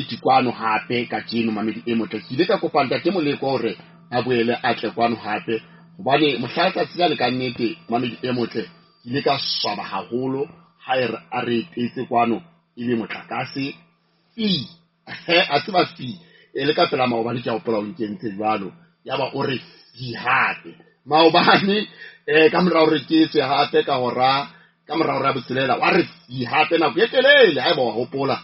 Moeti kwano hape kajeno, mamedi e motle. Ke ile ka kopa Ntate Moleko hore a boele a tle kwano hape, hobane mohla tsatsi lane ka nnete, mamedi e motle, ke ile ka swaba haholo ha e re a re etetse kwano ebe motlakase fi a tseba fi e le ka pela maobane. Ke a hopola o nkentse jwalo, yaba o re fi hape maobane ka mora hore ke tswe hape ka hora ka mora hora ya botshelela, wa re fi hape nako e telele. Haeba wa hopola,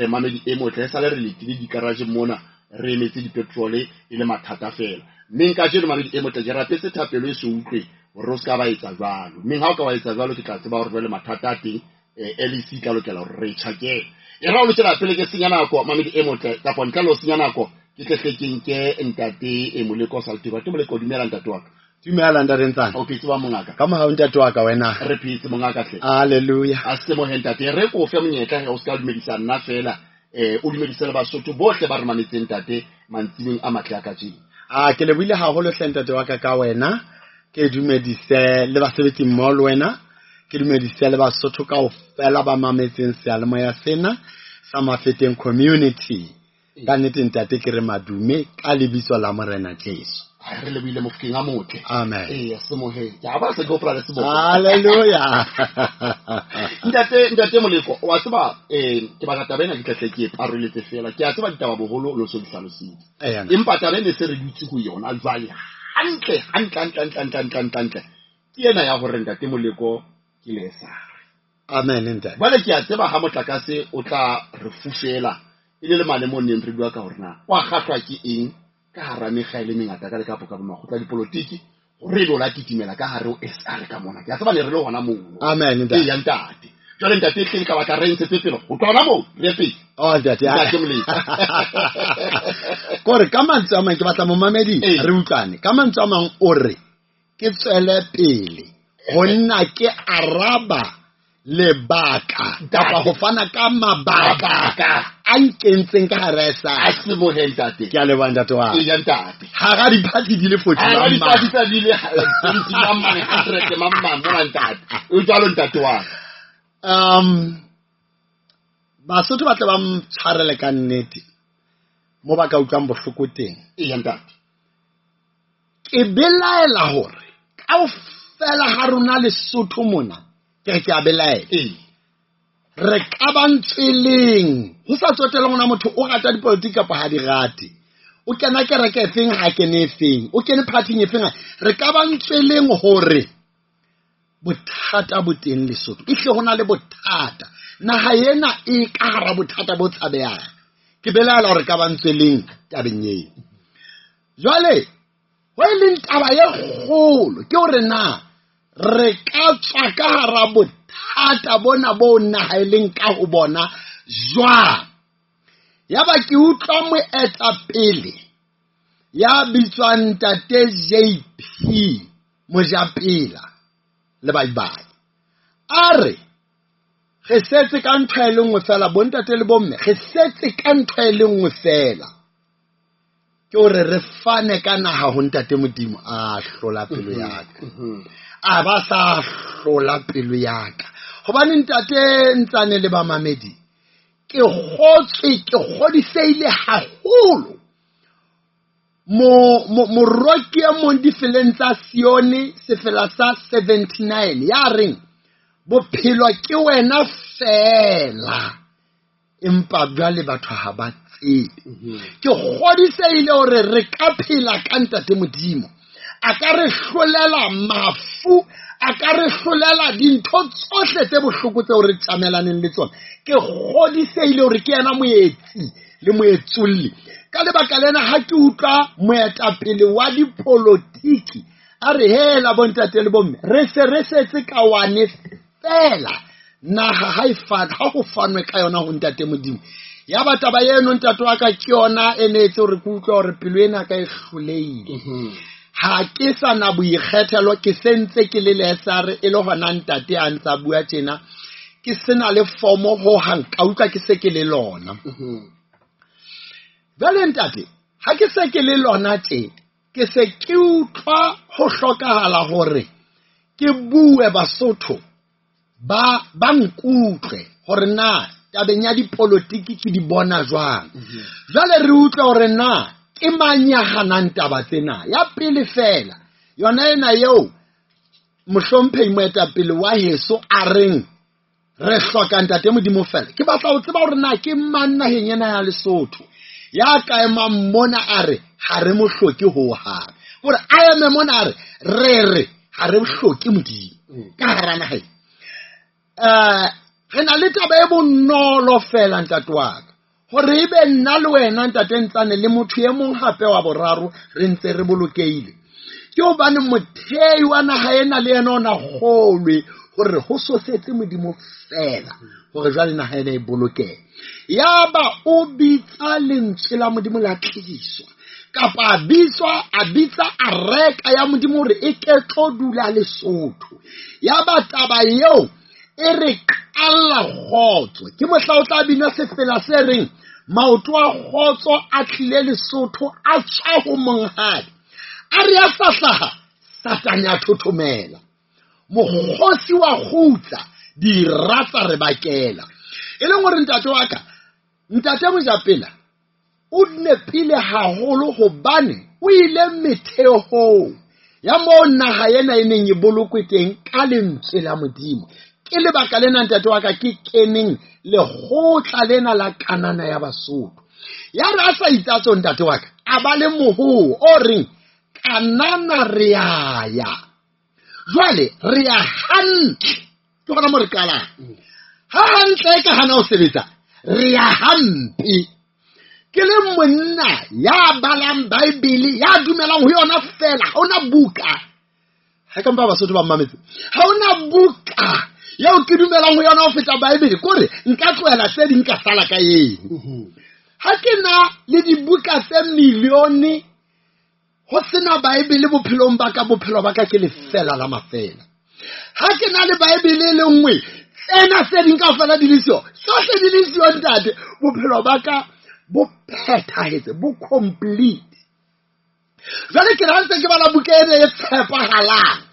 mamedi e motle, e sale re letile dikarajeng mona, re emetse dipetrole, e le mathata fela. Mme kajeno, mamedi e motle, ke rapetse thapelo e se utlwe hore o se ka ba etsa jwalo. Mme ha o ka wa etsa jwalo, ke tla tseba hore jwale mathata a teng, LEC e tla lokela hore re tjhakele. E ra o lokela pele ke senya nako, mamedi e motle, kapa ntle le ho senya nako, ke tle hle ke nke Ntate e Moleko Saltiro. Ntate Moleko, dumela ntate wa ka. Dumela, ntate Ntsane. O phetse wa mongaka? Ka mohau, ntate wa ka, wena? Re phetse, mongaka hle. Halleluja. A semohe, ntate, re ko fe monyetla he o se ka dumedisa nna fela, o dumedise le Basotho bohle ba re mametseng, ntate, mantsibeng a matle a kajeno. A ke lebohile haholo hle, ntate wa ka, ka wena. Ke dumedise le basebetsi mmoho le wena, ke dumedise le Basotho kaofela ba mametseng seyalemoya sena sa Mafeteng Community. Ka nnete, ntate, ke re madume ka lebitso la Morena Jesu. Ai, re lebohile, Mofokeng a motle. Amen. Ee, semohe, ke a ba se ke hopola le seboko. Halleluja. Ntate Moleko, wa tseba, ke batla taba ena ke tletle ke e paroletse fela. Ke a tseba ditaba boholo lo so di hlalositse, empa taba ene se re dutse ho yona jwale hantle hantle hantle hantle hantle hantle hantle hantle ke ena ya hore Ntate Moleko ke lesare. Amen, ntate. Jwale ke a tseba ha motlakase o tla re fufela e le le mane mo neng re bua ka hore na wa kgahlwa ke eng ka hara mekga e le mengata ka le kapo ka makgotla a dipolotiki hore ebe o la kitimela ka hare ho SR ka mona. Ke a tseba ne re le hona mono. Amen, ntate. Ee ya ntate. Jwale, ntate, hle ka batla re ntshetse pele ho tloha hona moo re ye pele. Oh, ntate. Ntate Moleko. Kore ka mantswe a mang ke batla momamedi re utlwane. Ka mantswe a mang o re ke tswele pele ho nna ke araba lebaka kapa ho fana ka mabaka a nkentseng ka hara a sa semohe, ntate. Ke a leboha, ntate wa. Ee ya ntate. Hara diphathi di le 40. Hara diphathi tsa di le 20 mamane, 100 mamane mona, ntate, o jwalo, ntate wa. Basotho ba tle ba mtshwarele ka nnete mo ba ka utlwang bohloko teng. Ee ya ntate. Ke belaela hore kaofela ha rona Lesotho mona, ke re ke a belaela, re ka ba ntsweleng ho sa tsotelle ngwana motho o rata dipolotiki kapa ha di rate, o kena kereke efeng, ha kene efeng, o kene partyng efeng, re ka ba ntsweleng hore bothata bo teng Lesotho. Ehle ho na le bothata, naha ena e ka hara bothata bo tshabehang. Ke belaela hore ka ba ntsweleng tabeng eo. Jwale ho e leng taba e kgolo ke hore na re ka tswa ka hara bothata bona bo naha e leng ka ho bona jwang. Yaba ke utlwa moetapele ya bitswang Ntate JP Mojapela le baibai a re re setse ka ntho e le nngwe fela, bontate le bomme, re setse ka ntho e le nngwe fela, ke hore re fane ka naha ho Ntate Modimo. A hlola pelo ya ka, a ba sa hlola pelo ya ka, hobane, ntate Ntsane le bamamedi, ke kgotswe, ke kgodiseile haholo. Moroki e mong difeleng tsa Sione, sefela sa 79, ya reng bophelo ke wena fela, empa jwale batho ha ba tsebe. Ke kgodiseile hore re ka phela ka Ntate Modimo. A ka re hlolela mafu, a ka re hlolela dintho tsohle tse bohloko tseo re tjamelaneng le tsona. Ke kgodiseile hore ke yena moetsi le moetsolli. Ka lebaka lena, ha ke utlwa moetapele wa dipolotiki a re hela bontate le bomme, re se re setse ka wane fela, naha ha e fana, ha ho fanwe ka yona ho Ntate Modimo. Ya ba taba eno, ntate wa ka, ke yona e ne etse hore ke utlwe hore pelo ena ka e hlolehile. Ha ke sa na boikgethelo, ke sentse ke le lesare e le hona ntate a ntsa bua tjena, ke sena le fomo hohang, ka utlwa ke se ke le lona. Jwale, ntate, ha ke se ke le lona tje, ke se ke utlwa ho hlokahala hore ke bue, Basotho ba nkutlwe hore na tabeng ya dipolotiki ke di bona jwang. Jwale re utlwe hore na ke mang ya hanang taba tsena. Ya pele fela yona ena eo mohlomphehi moetapele wa heso a reng re hloka ntate Modimo fela. Ke batla ho tseba hore na ke mang naheng ena ya Lesotho ya ka emang mona a re ha re mo hloke hohang, hore a eme mona a re re re ha re hloke Modimo ka hara naha. Re na le taba e bonolo fela ntate wa ka, hore ebe nna le wena ntate Ntsane le motho e mong hape wa boraro re ntse re bolokehile, ke hobane mothei wa naha ena le yena o na kgolwe hore ho sosetse Modimo fela hore jwale naha ena e bolokehe. Yaba o bitsa lentswe la Modimo la tliswa, kapa a bitsa areka ya Modimo hore e ke tlo dula Lesotho. Yaba taba eo e re qalla kgotso. Ke mohla o tla bina sefela se reng maoto a kgotso a tlile Lesotho a tswa ho monghadi, a re a sa hlaha Satane a thothomela, mokgosi wa kgutla dira tsa re bakela. E leng hore ntate wa ka, ntate Mojapela o nepile haholo hobane o ile metheong ya moo naha ena e neng e bolokwe teng ka lentswe la Modimo. Ke lebaka lena ntate wa ka ke keneng lekgotla lena la Kanana ya Basotho. Ya re a sa itsatso ntate wa ka, a ba le mohoo o reng Kanana re a ya, jwale re ya hantle. Ke hona mo re qalang. Ha hantle e ka hana ho sebetsa, re ya hampe. Ke le monna ya balang Bibele, ya dumelang ho yona fela, ha hona buka. Ha ka mpa Basotho ba mmametse, ha hona buka eo ke dumelang ho yona ho feta Bibele. Kore nka tlohela tse ding ka sala ka eng. Ha ke na le dibuka tse milione ho sena Bibele bophelong ba ka, bophelo ba ka ke lefela la mafela. Ha ke na le Bibele e le nngwe, tsena tse ding kaofela di le siyo, tsohle di le siyo ntate, bophelo ba ka bo phethahetse, bo complete. Jwale ke ra ntse ke bala buka ena e tshepahalang,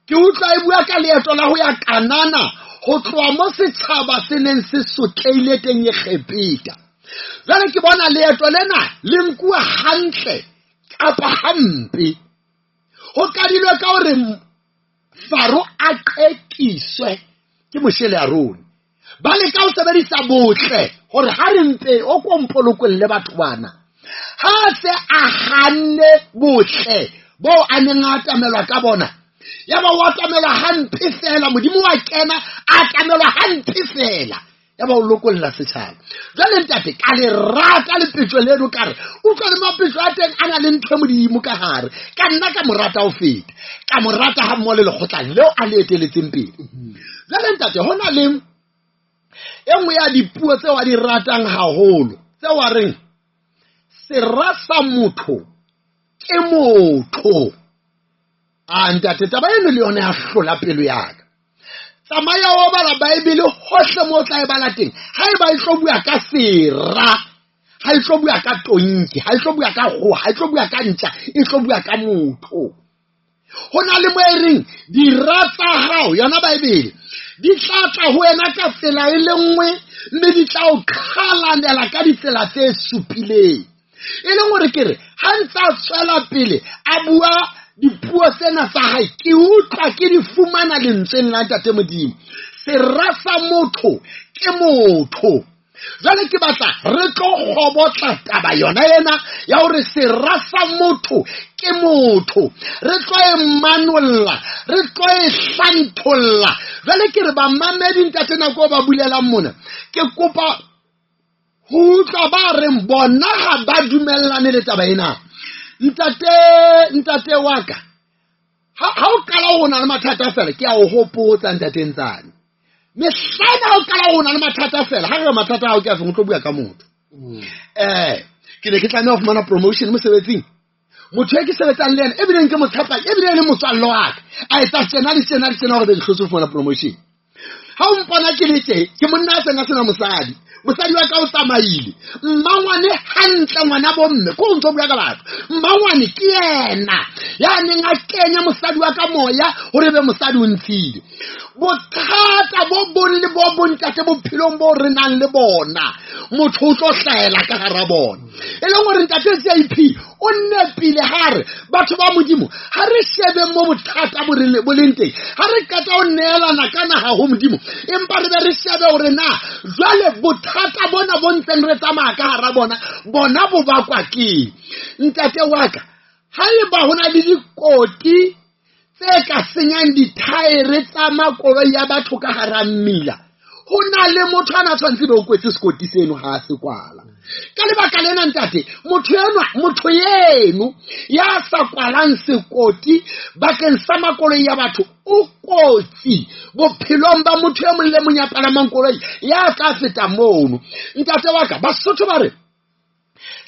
ke utlwa e bua ka leeto la ho ya Kanana, ho tloha mo setjhaba se neng se sotlehile teng Egepeta. Jwale ke bona leeto lena le nkuwa hantle kapa hampe. Ho qadilwe ka hore Faro a qekiswe ke Moshe le Arone. Ba leka ho sebedisa botle hore ha re mpe o ko mpolokolle batho bana. Ha se a hanne botle bo a neng a atamelwa ka bona, yaba o atamelwa hampe fela, Modimo wa kena a atamelwa hampe fela, yaba o lokolla setjhaba. Jwale ntate ka le rata lepetjo leno, ka re utlwa le mapetjo a teng a na le ntho e Modimo ka hare. Ka nna ka mo rata ho feta, ka mo rata ha mmoho le lekgotla leo a le eteletseng pele. Jwale ntate, ho na le e nngwe ya dipuo tseo a di ratang haholo, tseo a reng sera sa motho ke motho. A ntate, taba eno le yona ya hlola pelo ya ka. Tsamaya o bala Bibele hohle mo o tla e bala teng. Ha eba e tlo bua ka sera, ha e tlo bua ka tonki, ha e tlo bua ka kgoho, ha e tlo bua ka ntja, e tlo bua ka motho. Ho na le mo e reng dira tsa hao, yona Bibele, di tla tla ho wena ka tsela e le nngwe, mme di tla o qhalanela ka ditsela tse supileng. E leng hore ke re ha ntse a tswela pele a bua dipuo tsena tsa hae, ke utlwa ke di fumana lentsweng la ntate Modimo. Sera sa motho ke motho. Jwale ke batla re tlo kgobotla taba yona ena ya hore sera sa motho ke motho. Re tlo e manolla, re tlo e hlantholla. Jwale ke re bamamedi ntate nako ba bulelang mona, ke kopa ho utlwa ba reng bona ha ba dumellane le taba ena. Ntate wa ka, ha o qala ho na le mathata fela, ke a o hopotsa ntate Ntsane. Mehlana ha o qala ho na le mathata fela, ha re mathata ao ke a feng, o tlo bua ka motho. Ke ne ke tlameha ho fumana promotion mosebetsing. Motho e ke sebetsang le yena, ebileng ke mo tshepang, ebile e le motswalle wa ka, a etsa tjena le tjena le tjena hore be ke hlotse ho fumana promotion. Ha o mpona ke le tje, ke monna a seng a sena mosadi. Mosadi wa ka o tsamaile. Mmangwane hantle ngwana bomme, ko ntso bua ka batho. Mmangwane ke yena ya neng a kenya mosadi wa ka moya hore be mosadi o ntshile. Bothata bo bong le bo bong ntate bophelong bo re nang le bona, motho o tlo hlahela ka hara bona. E leng hore ntate CIP o nepile ha re batho ba Modimo ha re shebe mo bothata bo leng teng, ha re qeta ho neelana ka naha ho Modimo, empa re be re shebe hore na jwale bothata bona bo ntseng re tsamaya ka hara bona, bona bo bakwa keng. Ntate wa ka, haeba ho na le dikoti tse ka senyang dithaere tsa makoloi ya batho ka hara mmila, ho na le motho a na tshwanetse be o kwetse sekoti seno ha a se kwala. Ka lebaka lena ntate, motho eno ya sa kwalang sekoti bakeng sa makoloi ya batho o kotsi bophelong ba motho e mong le mong ya palamang koloi ya tla feta mono. Ntate wa ka, Basotho ba re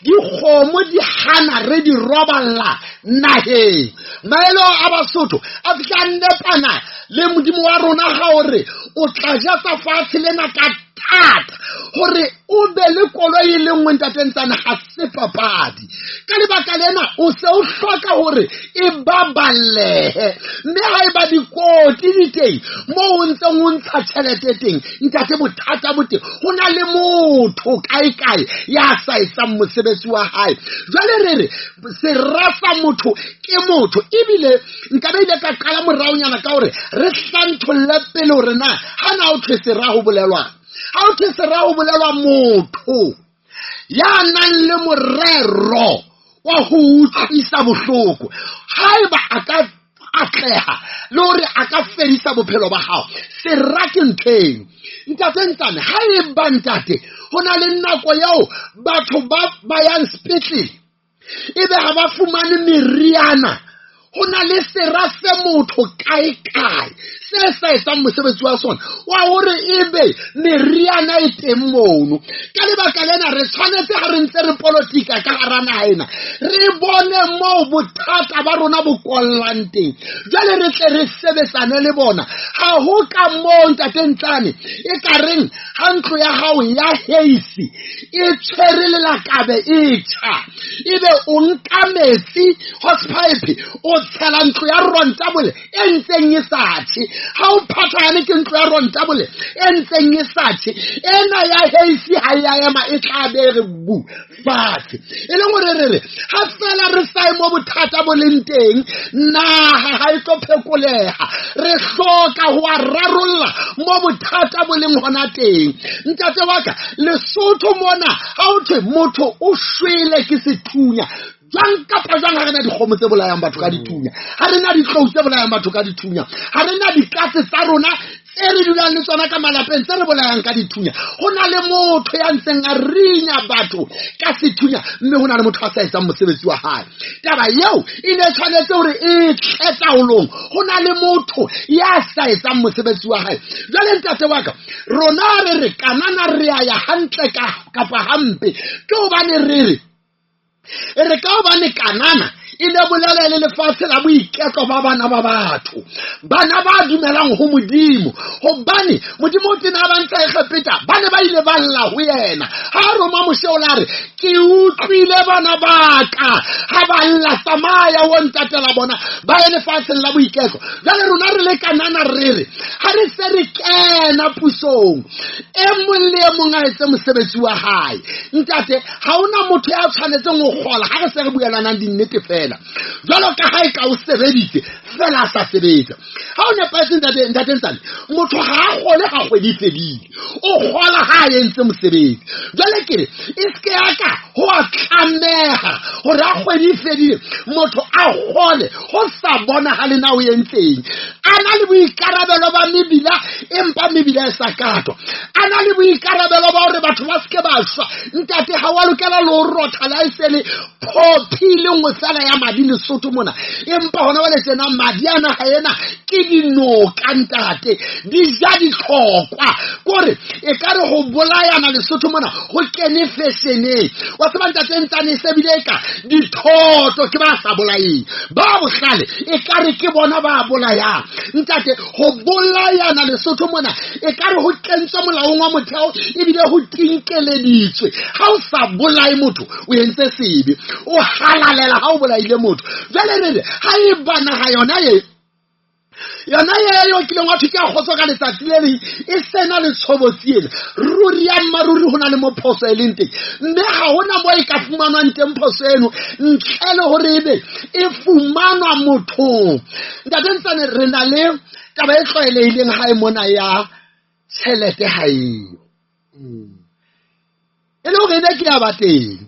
dikgomo di hana re di roballa naheng. Maelo a Basotho a fihla nepana le Modimo wa rona ha o re o tla ja tsa fatshe lena ka thata hore o be le koloi e le nngwe ntate Ntsane ha se papadi. Ka lebaka lena o se o hloka hore e baballehe, mme haeba dikoti di teng moo o ntseng o ntsha tjhelete teng, ntate bothata bo teng, ho na le motho kae-kae ya sa etsang mosebetsi wa hae. Jwale re re sera sa motho ke motho. Ebile nka be ile ka qala moraonyana ka hore re hlantholle pele hore na ha na ho thwe sera ho bolelwang. Ha ho thwe sera ho bolelwa motho ya nang le morero wa ho utlwisa bohloko. Haeba a ka atleha le hore a ka fedisa bophelo ba hao, sera ke ntho eno. Ntate Ntsane, haeba ntate ho na le nako eo batho ba yang sepetlele ebe ha ba fumane meriana, ho na le sera se motho kae-kae se sa etsang mosebetsi wa sona wa hore ebe meriana e teng mono. Ka lebaka lena re tshwanetse ha re ntse re politika ka hara naha ena, re bone moo bothata ba rona bo kollang teng, jwale re tle re sebetsane le bona. Ha ho ka moo ntate Ntsane e ka reng ha ntlo ya hao ya heisi e tshwere lelakabe e tjha, ebe o nka metsi hosepipe o tshela ntlo ya rontabole e ntseng e sa tjhe. Ha o phathahane ke ntlo ya rontabole e ntseng e sa tjhe, ena ya heisi ha ya ema e tla be re bu fatshe. E leng hore re re ha fela re sa ye mo bothata bo leng teng, naha ha e tlo phekoleha. Re hloka ho a rarolla mo bothata bo leng hona teng. Ntate wa ka, Lesotho mona ha ho thwe motho o shwele ke sethunya, jwang kapa jwang ha re na dikgomo tse bolayang batho ka dithunya, ha re na ditlou tse bolayang batho ka dithunya, ha re na dikatse tsa rona tse re dulang le tsona ka malapeng tse re bolayang ka dithunya. Ho na le motho ya ntseng a rinya batho ka sethunya, mme ho na le motho a sa etsang mosebetsi wa hae. Taba eo e ne tshwanetse hore e tle taolong. Ho na le motho ya sa etsang mosebetsi wa hae. Jwale ntate wa ka, rona re re kanana re a ya hantle kapa hampe, ke hobane re re e re ka hobane kanana e ne bolela le lefatshe la boiketlo ba bana ba batho, bana ba dumelang ho Modimo, hobane Modimo o tena ba ntsha Egepeta, ba ne ba ile ba lla ho yena. Ha roma Moshe o la re, ke utlwile bana ba ka ha ba lla, tsamaya o ntatela bona ba ye lefatsheng la boiketlo. Jwale rona re le kanana re re ha re se re kena pusong, e mong le e mong a etse mosebetsi wa hae. Ntate, ha hona motho ya tshwanetseng ho kgola ha re se re buelanang dinnete fela. Jwalo ka ha e ka o sebeditse, fela a sa sebetsa. Ha o nepahetse ntate Ntsane, motho ha a kgole ha kgwedi e fedile, o kgola ha a entse mosebetsi. Jwale ke re, e se ke ya ka ho a tlameha hore ha kgwedi e fedile motho a kgole ho sa bonahale na o entseng. A na le boikarabelo ba mebila, empa mebila e sa katwa. A na le boikarabelo ba hore batho ba se ke ba shwa. Ntate, ha wa lokela le ho rotha le ha e se le phophi le nngwe fela ya madi Lesotho mona, empa hona jwale tjena madi a naha ena ke dinoka ntate, di ja ditlhokwa. Kore e ka re ho bolayana Lesotho mona ho kene fashion-eng. Wa tseba ntate Ntsane, e se bile e ka dithoto ke ba sa bolayeng, ba bohlale e ka re ke bona ba bolayang. Ntate, ho bolayana Lesotho mona e ka re ho kentswe molaong wa motheo ebile ho tinkeleditswe. Ha o sa bolaye motho o entse sebe, o halalela ha o bolaile motho. Jwale re re ha e ba naha yona ye yona eo kileng wa thwe ke a kgotso ka letsatsi le leng e sena le tshobotsi ena, ruri ya mmaruri ho na le mo phoso e leng teng, mme ha hona mo e ka fumanwang teng phoso eno ntle le hore ebe e fumanwa mothong. Ntate Ntsane, re na le taba e tlwaelehileng hae mona ya tjhelete ha eo. E le hore ebe ke ya ba teng.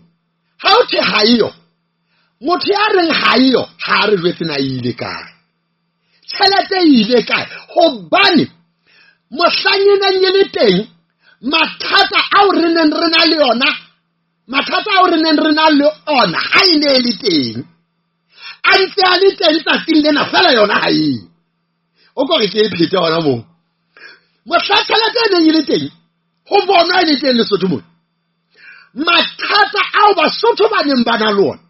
Ha o thwe ha eyo, motho ya reng ha eyo ha re jwetse na e ile kae. Tjhelete e ile kae? Hobane mohlang e neng e le teng, mathata ao re neng re na le yona, mathata ao re neng re na le ona ha e ne e le teng, a ntse a le teng tsatsing lena fela yona ha eyo. O ko re ke e phete hona moo. Mohla tjhelete e neng e le teng, ho bonwa e le teng Lesotho mona, mathata ao Basotho ba neng ba na le ona,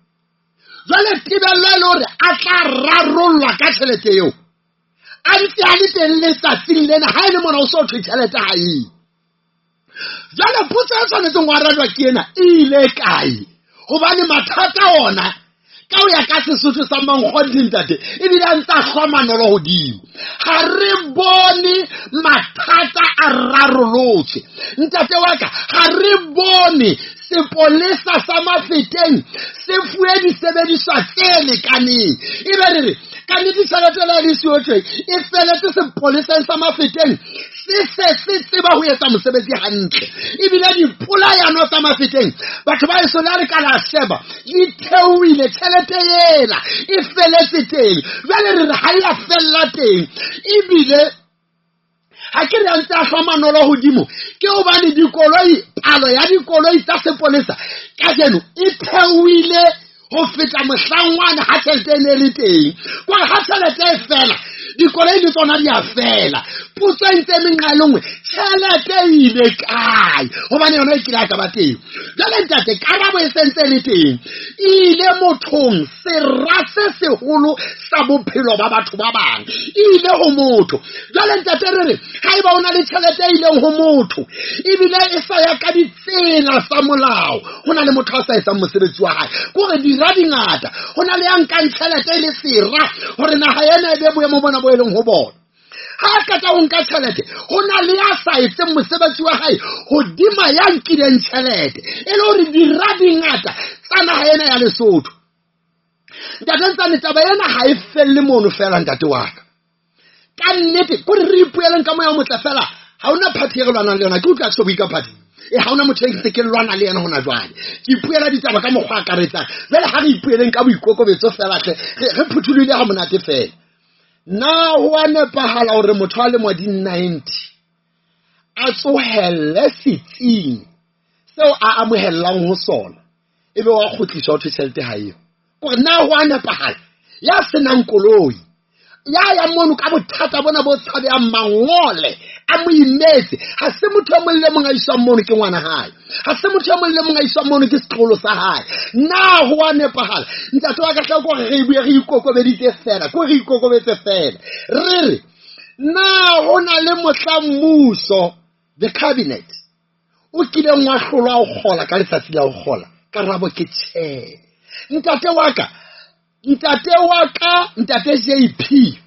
jwale tebello e le hore a tla rarollwa ka tjhelete eo, a ntse a le teng letsatsing lena ha e le mona o so thwe tjhelete ha eyo. Jwale potso e tshwanetseng ho arajwa ke ena, e ile kae? Hobane mathata ona ka ho ya ka Sesotho sa Mankgonthe ntate, ebile a ntse a hlwa manolo hodimo. Ha re bone mathata a rarolotswe. Ntate wa ka, ha re bone sepolesa sa Mafeteng se fuwe disebediswa tse lekaneng. Ebe re re ka nnete tjhelete le le siyo tje e feletse sepoleseng sa Mafeteng, se se se tseba ho etsa mosebetsi hantle. Ebile dipolayano tsa Mafeteng, batho ba eso le ha re ka la sheba, di theohile, tjhelete ela e feletse teng. Jwale re re ha e a fella teng. Ebile ha ke re a ntse a hlwa manolo hodimo, ke hobane dikoloi, palo ya dikoloi tsa sepolesa kajeno e theohile ho feta mohlang wane ha tjhelete e ne e le teng. Kore ha tjhelete e fela, dikoloi le tsona di a fela. Potso e ntse e menqa e le nngwe, tjhelete e ile kae? Hobane yona e kile ya ka ba teng. Jwale ntate, karabo e sentse e le teng. E ile mothong, sera se seholo sa bophelo ba batho ba bang. E ile ho motho. Jwale ntate re re, haeba o na le tjhelete e ileng ho motho, ebile e sa ya ka ditsela tsa molao, ho na le motho a sa etsang mosebetsi wa hae. Ke hore dira di ngata, ho na le ya nkang tjhelete e le sera hore naha ena e be boemo bona bo e leng ho bona. Ha a qeta ho nka tjhelete, ho na le ya sa etseng mosebetsi wa hae hodima ya nkileng tjhelete. E le hore dira di ngata tsa naha ena ya Lesotho. Ntate Ntsane, taba ena ha e felle mono fela ntate wa ka. Ka nnete, kore re ipueleng ka moya o motle fela, ha hona party e re lwanang le yona. Ke utlwa ke so bue ka party. E ha hona motho e ntse ke lwana le yena hona jwale. Ke ipuela ditaba ka mokgwa a akaretsang. Jwale ha re ipueleng ka boikokobetso fela hle, re phuthulohile ha monate fela. Na ho a nepahala hore motho a lemo di 90 a tsohelle setsing seo a amohellang ho sona, ebe wa kgutliswa ho thwe tjhelete ha eo? Kore na ho a nepahala? Ya senang koloi, ya yang mono ka bothata bona bo tshabehang mangole a mo imetse, ha se motho e mong le mong a iswang mono ke ngwana hae, ha se motho e mong le mong a iswang mono ke setlolo sa hae. Na ho a nepahala? Ntate wa ka hle, kore re bue re ikokobeditse fela, kore re ikokobetse fela. Re re, na ho na le mohla mmuso, the cabinet, o kileng wa hlolwa ho kgola ka letsatsi la ho kgola? Karabo ke tjhe. Ntate wa ka, ntate wa ka, ntate JP,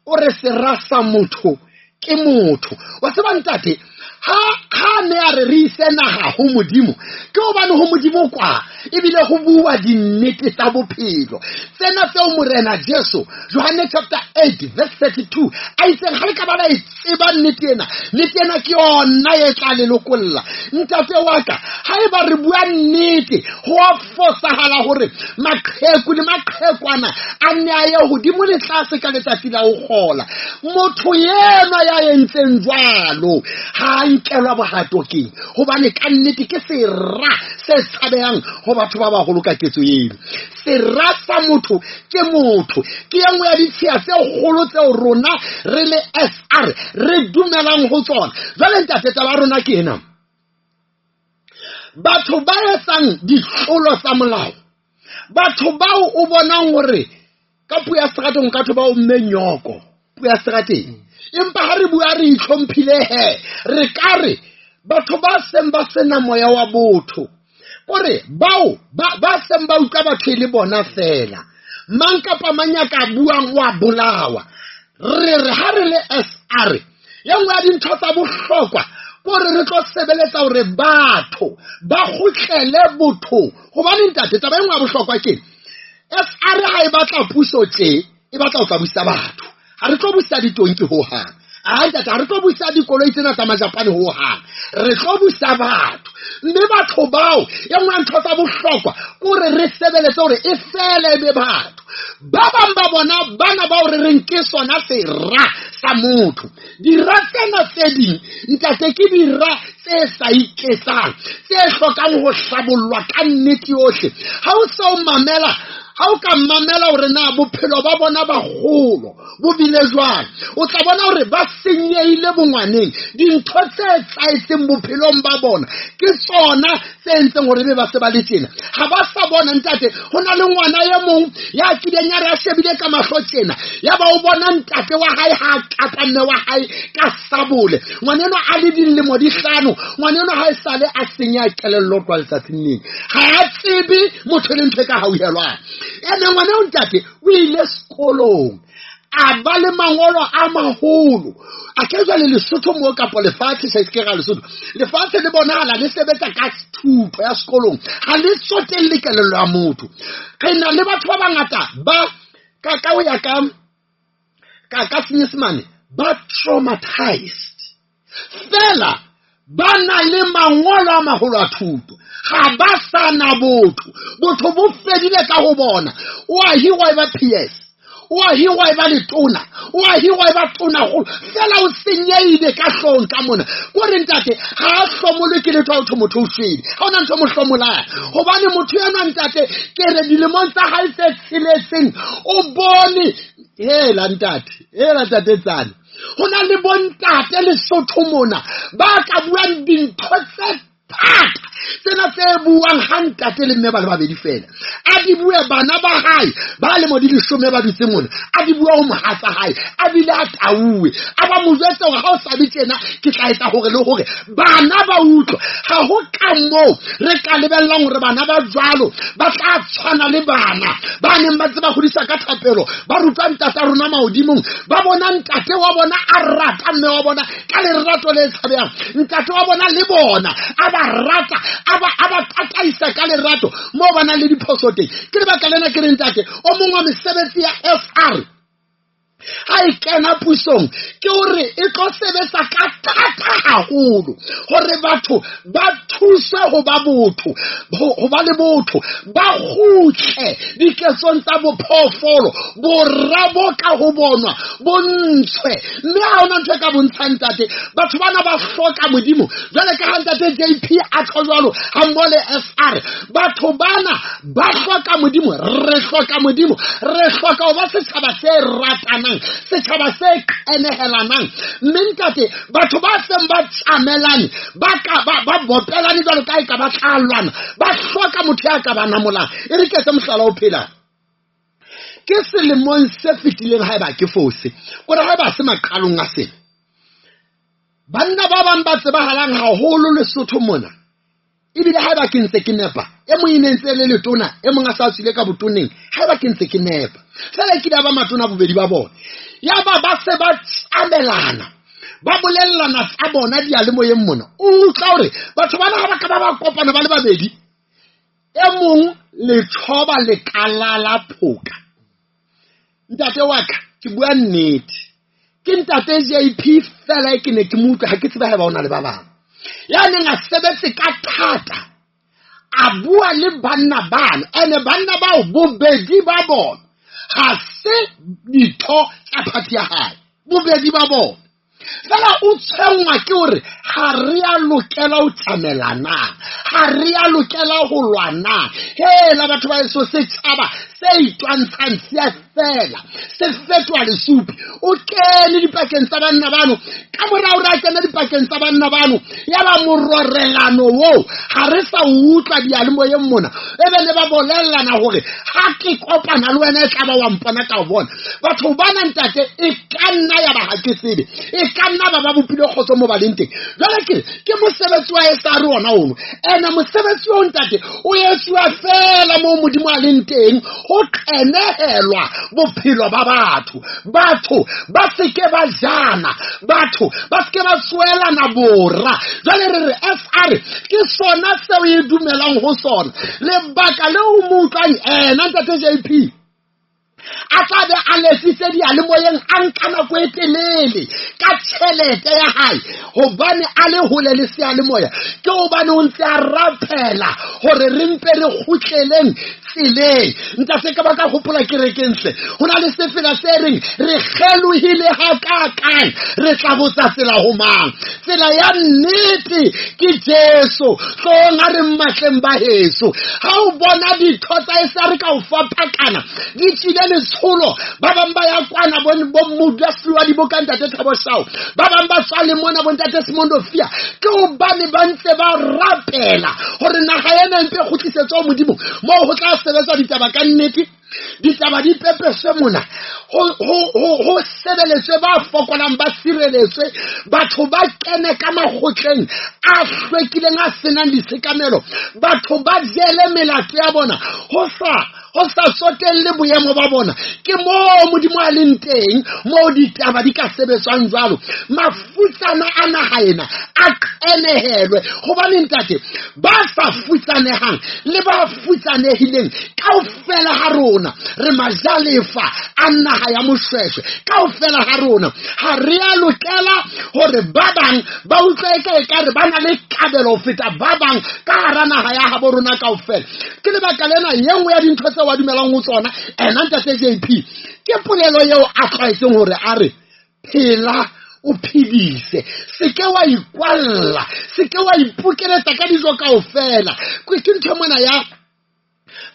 o re sera sa motho ke motho. Wa tseba ntate, ha ne a re re ise naha ho Modimo, ke hobane ho Modimo kwa ebile ho bua dinnete tsa bophelo. Tsena tseo Morena Jesu, Johanne chapter 8 verse 32, a itseng ha le ka ba la e tseba nnete ena, nnete ena ke yona e tla le lokolla. Ntate wa ka, haeba re bua nnete, ho a fosahala hore maqheku le maqhekwana a nne a ye hodimo le tlase ka letsatsi la ho kgola. Motho enwa ya entseng jwalo ha a nkelwa bohato keng? Hobane ka nnete ke sera se tshabehang ho batho ba baholo ka ketso eno. Sera sa motho ke motho. Ke e nngwe ya ditshiya tse kgolo tseo rona re le SR re dumelang ho tsona. Jwale ntate, taba ya rona ke ena. Batho ba etsang ditlolo tsa molao, batho bao o bonang hore ka puo ya seterateng o ka thwe ba omme nyoko. Puo ya seterateng. Empa ha re bua re itlhomphile he, re ka re batho ba seng ba sena moya wa botho. Kore bao ba seng ba utlwa batho e le bona fela. Mang kapa mang ya ka buang wa bolawa. Re re ha re le SR, e nngwe ya dintho tsa bohlokwa kore re tlo sebeletsa hore batho ba kgutlele bothong. Hobane ntate, taba e nngwe ya bohlokwa ke SR ha e batla puso tje, e batla ho tla busa batho. Ha re tlo busa ditonki hohang. A ntate, ha re tlo busa dikoloi tsena tsa Majapane hohang. Re tlo busa batho. Mme batho bao, e nngwe ya ntho tsa bohlokwa kore re sebeletse hore e fele e be batho. Ba bang ba bona bana bao re reng ke sona sera sa motho. Dira tsena tse ding, ntate, ke dira tse sa iketsang, tse hlokang ho hlabollwa ka nnete yohle. Ha o se o mamela, ha o ka mamela hore na bophelo ba bona ba kgolo bo bile jwang, o tla bona hore ba senyehile bongwaneng. Dintho tse etsahetseng bophelong ba bona ke tsona tse entseng hore ebe ba se ba le tjena. Ha ba sa bona ntate, ho na le ngwana e mong ya kileng ya re a shebile ka mahlo tjena, ya ba o bona ntate wa hae ha a kapa mme wa hae ka sabole. Ngwaneno a le dilemo di 5, ngwaneno ha e sale a senya kelello tloha letsatsing leng. Ha a tsebe motho le ntho e ka hauhelwang. Ene ngwaneo ntate o ile sekolong, a ba le mangolo a maholo. A ke jwale Lesotho moo kapa lefatshe, se ke ra Lesotho. Lefatshe le bonahala le sebetsa ka thuto ya sekolong. Ha le tsotelle kelello ya motho. Re na le batho ba bangata ba ka ho ya ka Senyesemane ba traumatized. Fela ba na le mangolo a maholo a thuto. Ha ba sa na botho. Botho bo fedile ka ho bona. O a hirwa e ba PS, o a hirwa e ba letona, o a hirwa e ba tonakgolo. Fela o senyehile ka hloohong ka mona. Kore ntate, ha a hlomolwe ke letho ha ho thwe motho o shwele. Ha hona ntho e mo hlomolang. Hobane motho enwa ntate, ke re dilemong tsa hae tse tsheletseng, o bone, hela ntate, hela ntate Tsane. Ho na le bontate Lesotho mona ba ka buang dintho tse thata, tsena tse buang ha ntate le mme ba le babedi fela. A di bue bana ba hae ba lemo di 10 ba dutse mona, a di bue ho mohatsa hae, a bile a tauwe, a ba mo jwetse hore ha o sa be tjena ke tla etsa hore le hore bana ba utlwe. Ha ho ka moo re ka lebellang hore bana ba jwalo ba tla tshwana le bana ba neng ba tseba hodisa ka thapelo, ba rutwa ntata rona mahodimong, ba bona ntate wa bona a rata mme wa bona ka lerato le tshabehang, ntate wa bona le bona a ba rata, a ba tataisa ka lerato moo ba nang le diphoso teng. Ke lebaka lena ke re ntate, o mong wa mesebetsi ya SR ha e kena pusong ke hore e tlo sebetsa ka thata haholo hore batho ba thuswe ho ba botho, ho ba le botho, ba kgutle diketsong tsa bophoofolo, bora bo ka ho bonwa bo ntshwe. Mme ha hona ntho e ka bontshang ntate, batho bana ba hloka Modimo. Jwale ka ha ntate JP a tjho jwalo ha mmoho le SR, batho bana ba hloka Modimo. Re hloka Modimo, re hloka ho ba setjhaba se ratanang, setjhaba se qenehelanang. Mme ntate, batho ba seng ba tjamelane, ba ka ba bopelane jwalo ka e ka ba tla lwana, ba hloka motho ya ka ba namolang. E re ke etse mohlala o phelang. Ke selemong se fetileng haeba ke fose, kore haeba se maqalong a sena, banna ba bang ba tsebahalang haholo Lesotho mona, ebile haeba ke ntse ke nepa, e mong e ne ntse le letona, e mong a sa tswile ka botoneng, haeba ke ntse ke nepa, fela e kile ya ba matona bobedi ba bona, ya ba ba se ba tjamelana, ba bolellana tsa bona diyalemoyeng mona. O utlwa hore batho bana ha ba ka ba ba kopana ba le babedi, e mong letjhoba le ka lala phoka. Ntate wa ka, ke bua nnete, ke ntate JP fela e ke ne ke mo utlwa, ha ke tsebe haeba o na le ba bang, ya neng a sebetse ka thata, a bua le banna bano, ene banna bao bobedi ba bona ha se ditho tsa party ya hae, bobedi ba bona. Fela o tshwenngwa ke hore ha re a lokela ho tjamelana, ha re a lokela ho lwana. Hela batho ba heso, setjhaba Se itwantshang se a fela, se fetoha lesupi. O kene dipakeng tsa banna bano, ka mora hore a kene dipakeng tsa banna bano, ya ba mororelano oo ha re sa utlwa diyalemoyeng mona. Ebe ne ba bolellana hore ha ke kopana le wena e tla ba wa mpona ka o bona. Batho bana ntate e ka nna ya ba ha ke tsebe, e ka nna ba ba bopile kgotso mo ba leng teng. Jwale ke ke mosebetsi wa SR ona ono. Ene mosebetsi o ntate o etsuwa fela moo Modimo a leng teng, ho qenehelwa bophelo ba batho. Batho ba seke ba jana, batho ba seke ba tswelana bora. Jwale re re SR ke sona seo e dumelang ho sona. Lebaka leo mo utlwang ena ntate JP a tla be a letsitse diyalemoyeng a nka nako e telele ka tjhelete ya hae, hobane a le hole le seyalemoya, ke hobane o ntse a rapela hore re mpe re kgutleleng tseleng. Ntate ka ba ka hopola kerekeng hle, ho na le sefela se reng re kgelohile hakakang, re tla botsa tsela ho mang? Tsela ya nnete ke Jesu, hlong a re mmatleng ba heso. Ha o bona ditho tsa SR ka o faphakana, di tswile letsholo, ba bang ba ya kwana bo modulasetulo wa diboka ntate Thabo Shao, ba bang ba tswa le mona bo ntate Simondo Fia, ke hobane ba ntse ba rapela hore naha ena e mpe e kgutlisetswe ho Modimo, moo ho tla sebetswa ditaba ka nnete, ditaba di pepeswe mona, ho sebeletswe ba fokolang, ba sireletswe, batho ba kene ka makgotleng a hlwekileng a senang ditshekamelo, batho ba jele melato ya bona ho sa tsotelle boemo ba bona. Ke moo Modimo a leng teng, moo ditaba di ka sebetswang jwalo. Mafutsana a naha ena a qenehelwe, hobane ntate ba sa futsanehang le ba futsanehileng kaofela ha rona re majalefa a naha ya Moshweshwe. Kaofela ha rona ha re a lokela hore ba bang ba utlwe eka ekare ba na le kabelo ho feta ba bang ka hara naha ya habo rona kaofela. Ke lebaka lena ye nngwe ya dintho tseo a dumelang ho tsona ena ntate JP, ke polelo eo a tlwaetseng hore a re phela o phedise, se ke wa ikwalla, se ke wa ipokeletsa ka dijo kaofela. Ke ntho mona ya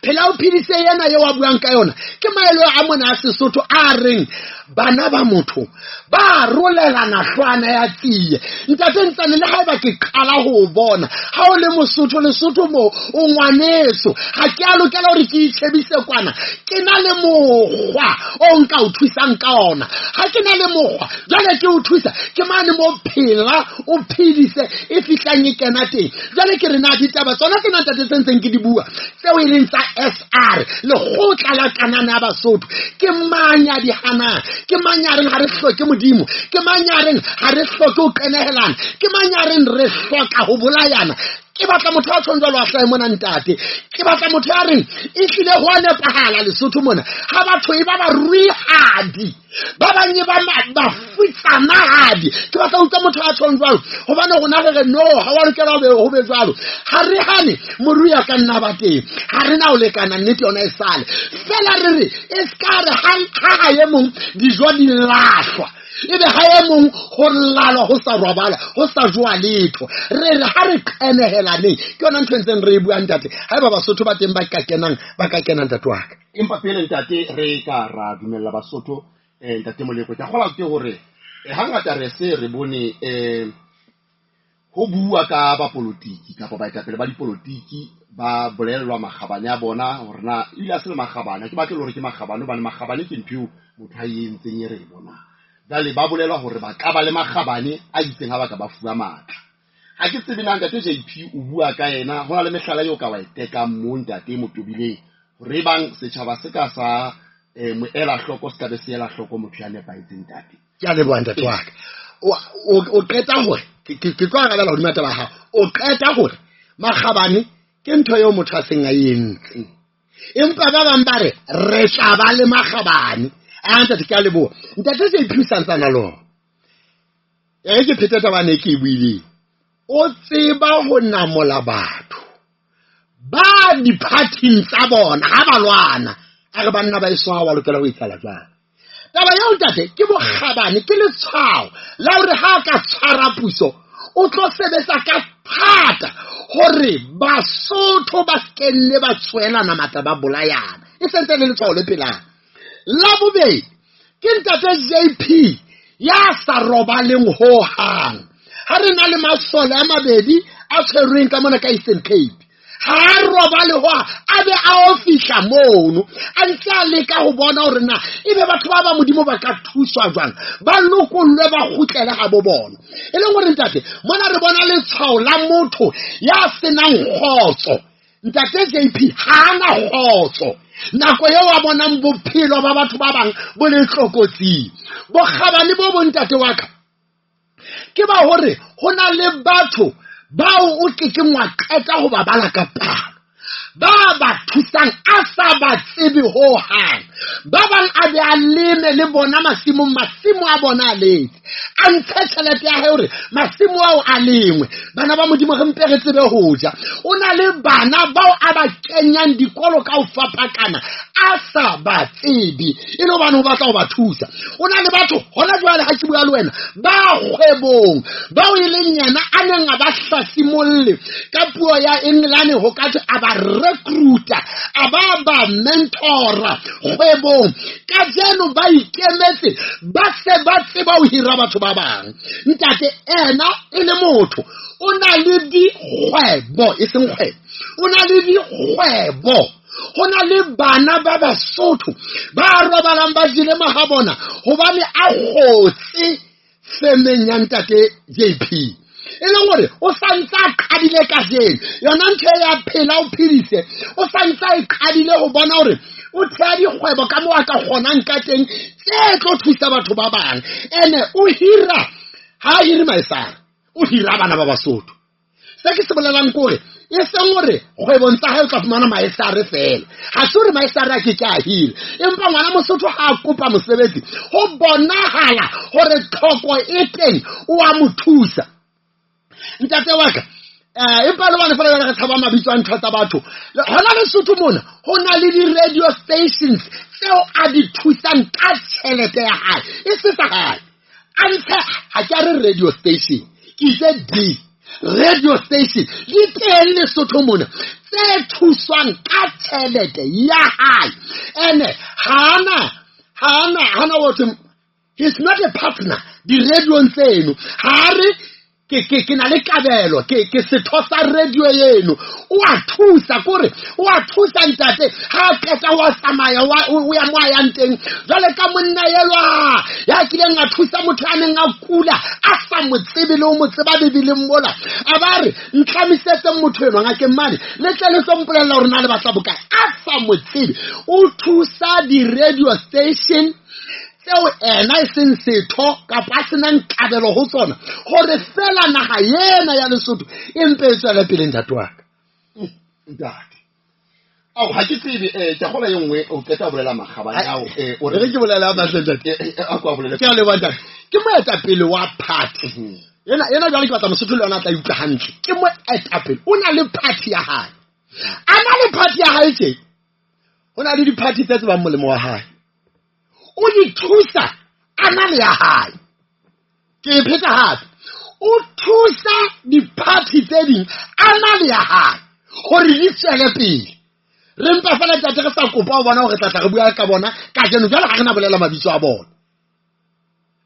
phela o phedise yena eo a buang ka yona, ke maele a mona a Sesotho a reng bana ba motho ba rolelana hlwana ya tsie. Ntate Ntsane, le haeba ke qala ho o bona ha o le Mosotho, Lesotho moo o ngwaneso, ha ke a lokela hore ke itjhebise kwana, ke na le mokgwa o nka o thusang ka ona. Ha ke na le mokgwa jwale ke o thusa, ke mane mo phela o phedise e fihlang e kena teng. Jwale ke re na ditaba tsona tsena ntate tse ntseng ke di bua tseo e leng tsa SR, lekgotla la kanana ya Basotho, ke mang ya di hanang? Ke mang ya reng ha re hloke Modimo? Ke mang ya reng ha re hloke ho qenehelana? Ke mang ya reng re hloka ho bolayana? Ke batla motho a tshwang jwalo a hlahe mona ntate. Ke batla motho ya reng e hlile ho a nepahala Lesotho mona, ha batho e ba baruihadi, ba bang e ba bafutsanahadi. Ke batla ho utlwa motho a tshwang jwalo, hobane rona re re no, ha wa lokela ho be jwalo. Ha re hane morui a ka nna ba teng, ha re na ho lekana, nnete yona e sale fela. Re re e ska re ha ha e mong dijo di lahlwa, ebe ha e mong ho lalwa ho sa robala, ho sa jowa letho. Re re ha re qenehelaneng, ke yona ntho e ntseng re e buang ntate. Haeba Basotho ba teng ba ka kenang, ba ka kena ntate wa ka. Empa pele ntate re ka ra dumella Basotho, ntate Moleko, ke a kgolwa ke hore hangata re se re bone ho bua ka bapolotiki kapa baetapele ba dipolotiki ba bolellwa makgabane a bona hore na ebile a se le makgabane, ke batle le hore ke makgabane, hobane makgabane ke ntho eo motho a e entseng e re e bonang. Jwale ba bolelwa hore ba ka ba le makgabane a itseng ha ba ka ba fuwa matla. Ha ke tsebe na ntate JP o bua ka yena, ho na le mehlala eo ka wa e tekang moo ntate e mo tobileng hore e bang setjhaba se ka sa mo ela hloko, se ka be se ela hloko motho ya nepahetseng ntate. Ke a leboha ntate wa ka. O qeta hore ke tlo arabela hodima taba ya hao. O qeta hore makgabane ke ntho eo motho a seng a e entse, empa ba bang ba re re tla ba le makgabane. A ntate, ke a leboha ntate JP o santsana le ona. E ke phete taba ne ke e buileng. O tseba ho namola batho ba diphathing tsa bona ha ba lwana, a re banna ba eso ha wa lokela ho etsahala jwalo. Taba eo ntate ke bokgabane, ke letshwao la hore ha a ka tshwara puso o tlo sebetsa ka thata hore Basotho ba se ke nne ba tswelana matla ba bolayana. E sentse le letshwao le phelang. La bobedi ke ntate JP ya sa robaleng hohang. Ha re na le masole a mabedi a tshwerweng ka mona ka Eastern Cape, ha a robale ho a be a o fihla mono a ntse a leka ho bona hore na ebe batho ba ba Modimo ba ka thuswa jwang, ba lokollwe ba kgutlele ha bo bona. E leng hore ntate mona re bona letshwao la motho ya senang kgotso. Ntate JP ha ana kgotso nako eo a bonang bophelo ba batho ba bang bo le tlokotsing. Bokgabane bo bo ntate wa ka ke ba hore ho na le batho bao o kekeng wa qeta ho ba bala ka palo, ba ba thusang a sa ba tsebe hohang. Ba bang a be a leme le bona masimong, masimo a bona a letse, a ntshe tjhelete ya hae hore masimo ao a lengwe. Bana ba Modimo re mpe re tsebe ho ja. O na le bana bao a ba kenyang dikolo ka ho fapakana a sa ba tsebe, e le hobane o batla ho ba thusa. O na le batho hona jwale ha ke bua le wena ba kgwebong bao e leng yena a neng a ba hlasimolle ka puo ya Engelane ho ka thwe a ba recruiter, a ba ba mentora kgwebong. Kajeno ba ikemetse, ba se ba tseba ho hira batho ba bang. Ntate ena e le motho o na le dikgwebo, e seng kgwebo, o na le dikgwebo. Ho na le bana ba Basotho ba robalang ba jele mahabona hobane a kgotse femeng ya ntate JP. E leng hore o sa ntse a qadile kajeno yona ntho e ya phela o phedise, o sa ntse a e qadile ho bona hore o theha dikgwebo ka moo a ka kgonang ka teng tse tlo thusa batho ba bang. Ene o hira, ha a hire maesara, o hira bana ba Basotho. Se ke se bolelang ke hore e seng hore kgwebong tsa hae o tla fumana maesare fela, ha se hore maesare a ke ke a hira, empa ngwana Mosotho ha a kopa mosebetsi ho bonahala hore tlhoko e teng, o a mo thusa. Ntate wa ka, empa le bone fela jwale re tshaba mabitso a ntho tsa batho. Hona Lesotho mona ho na le di-radio stations tseo a di thusang ka tjhelete ya hae, e se sa hae. A ntshe, ha ke a re radio station, ke itse di radio station di teng Lesotho mona tse thuswang ka tjhelete ya hae. Ene hana what, he's not a partner di-radiong tseno. Ha re ke na le kabelo, ke setho sa radio eno. O a thusa, kore o a thusa ntate ha a qeta wa tsamaya o ya mo a yang teng. Jwale ka monna elwa ya kileng a thusa motho a neng a kula a sa mo tsebe le ho mo tseba Bibeleng mola, a ba re ntlamisetseng motho enwa ngakeng mane, le tle le tlo mpolella hore na le batla bokae. A sa mo tsebe, o thusa di-radio station tseo ena e seng setho kapa a senang kabelo ho tsona, hore fela naha ena ya Lesotho e mpe e tswele pele. Ntate wa ka. Ntate. Ao, ha ke tsebe, ke a kgolwa e nngwe o qeta ho bolela makgabane ao, o re ke bolela a matle, ntate. A ko a bolele. Ke a leboha, ntate. Ke moetapele wa party. Ena jwale ke batla Mosotho le yona a tla utlwa hantle. Ke moetapele, o na le party ya hae. A na le party ya hae tje. Ho na le di-party tse tsebang molemo wa hae. O di thusa a na le ya hae. Ke e pheta hape. O thusa di-party tse ding a na le ya hae hore di tswele pele. Re mpa fela ntate re sa kopa ho bona hore re tla tla re bua ka bona kajeno, jwale ha re na bolela mabitso a bona.